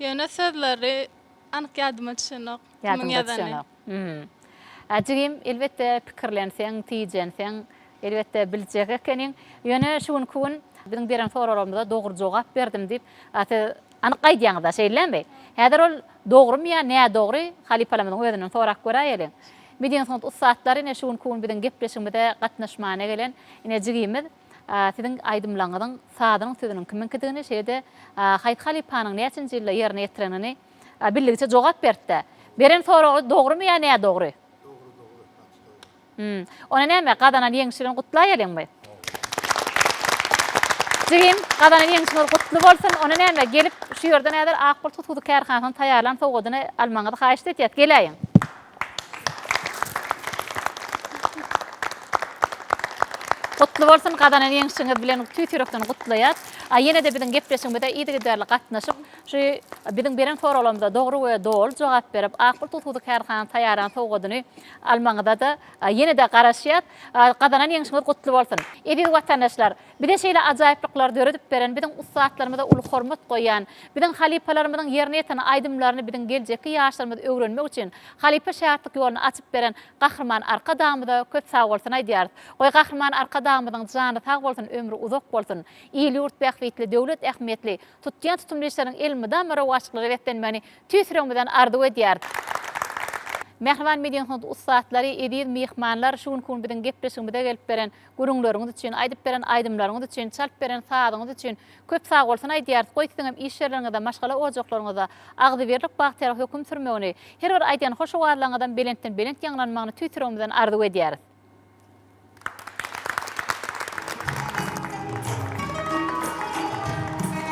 Ýöne sözleri anyk ýadyma düşenok kimiň Ýadyňda ýazany. düşenok. Hum. Jigim, elbetde pikirlenseň, tijenseň, elbetde biljek ekeniň. Ýöne şu günki gün biziň beren soraglarymyza dogry jogap berdim diýip, siz anyk aýdýaňyz-da, şeýlemi? Häzir ol dogrumy ýa nädogry, halypalarymyzyň özünden sorap göräýeliň. Medeni sungat ussatlary ine şu günki gün biziň gepleşigimize gatnaşmana gelen ine jigimiz siziň aýdymlaryňyzyň sazynyň sözüniň kimiňkidigini, şeýle-de haýsy halypanyň näçinji ýylda ýerine ýetirenini Bildigiçe jogap bertdä. Beren soragy dogrymy ýa nädogry? Dogry dogry gaty dogry. Hum. Onda näme, gazanan ýeňşi bilen gutlaýalyňmy? Jigim, gazanan ýeňşiňiz gutly bolsun. Onda näme, gelip şu ýerden häzir Ak Gurt hususy kärhanasynyň taýýarlan sowgadyny almagyňyzy haýyşt edýäs. Geläýiň. Gutly bolsun, gazanan ýeňşiňiz bilen tüýs ýürekden gutlaýas. A ýene-de biziň gepleşigimize yzygiderli gatnaşyp, Şu biziň beren soraglarymyza dogry we doly jogap berip, Ak Bulut hususy kärhanasy taýýarlan sowgadyny almagyňyza-da ýene-de garaşýas. Gazanan ýeňşiňiz gutly bolsun! Eziz watandaşlar, bize şeýle ajaýyplyklary döredip beren, biziň ussatlarymyza uly hormat goýýan, biziň halypalarymyzyň ýerine ýetiren aýdymlaryny biziň geljekki ýaşlarymyz öwrenmek üçin halypa-şägirtlik ýoluny açyp beren Gahryman Arkadagymyza köp sagbolsun aýdýarys. Goý, Gahryman Arkadagymyzyň jany sag bolsun, ömri uzak bolsun! Il-ýurt bähbitli, döwlet ähmiýetli, Tutýan tutumly işleriň elmydama rowaçlyklara beslenmegini tüýs ýüregimizden arzuw edýäris. Mähriban medeni-sungat ussatlary, eziz myhmanlar, şu günki gün biziň gepleşigimize gelip beren gürrüňleriňiz üçin, aýdyp beren aýdymlaryňyz üçin, çalyp beren sazyňyz üçin köp sagbolsun aýdýarys. Goý, siziňem iş ýerleriňizde, maşgala ojaklaryňyzda agzybirlik, bagtyýarlyk höküm sürmegini, her bir aýdýan hoş owazlaryňyzam belentden-belent ýaňlanmagyny tüýs ýüregimizden arzuw edýäris.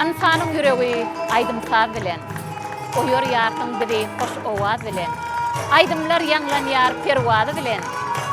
Ynsanyň ýüregi aýdym-saz bilen, Oýarýarsyň bizi hoş owaz bilen. Aýdymlar ýaňlanýar perwazy bilen,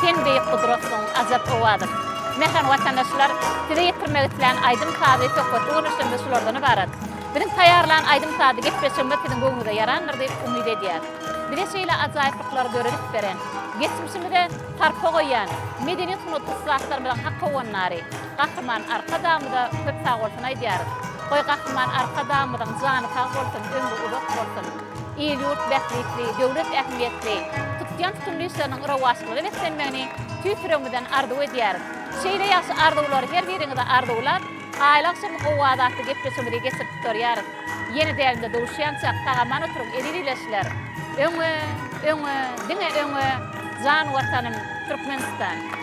Sen beýik gudratsyň, ajap owazym. Mähriban watandaşlar, size ýetirmek islän aýdym-sazly söhbetli görnüşlerimiz şulardan ybarat. Biziň taýýarlan aýdym-sazly gepleşigimiz siziň göwnüňize ýarandyr diýip umyt edýäris. Bize şeýle ajaýyplyklary döredip beren, geçmişimize sarpa goýýan medeniýet-sungat ussatlarymyzyň hak howandary Gahryman Arkadagymyza köp sagbolsun aýdýarys. Goý, Gahryman Arkadagymyzyň jany sag bolsun, ömri uzak bolsun! Il-ýurt bähbitli, döwlet ähmiýetli, tutýan tutumly işleriniň rowaçlyga beslenmegini tüýs ýüregimizden arzuw edýäris. Şeýle ýagşy arzuwlary her biriňize arzuwlap, Aýly agşamyň owazy atly gepleşigimizi geçirip gutarýarys. Ýene dälinde duşýançak sag-aman oturyň eziz ildeşler! Öňe, öňe, diňe öňe, jan Watanym, Türkmenistan!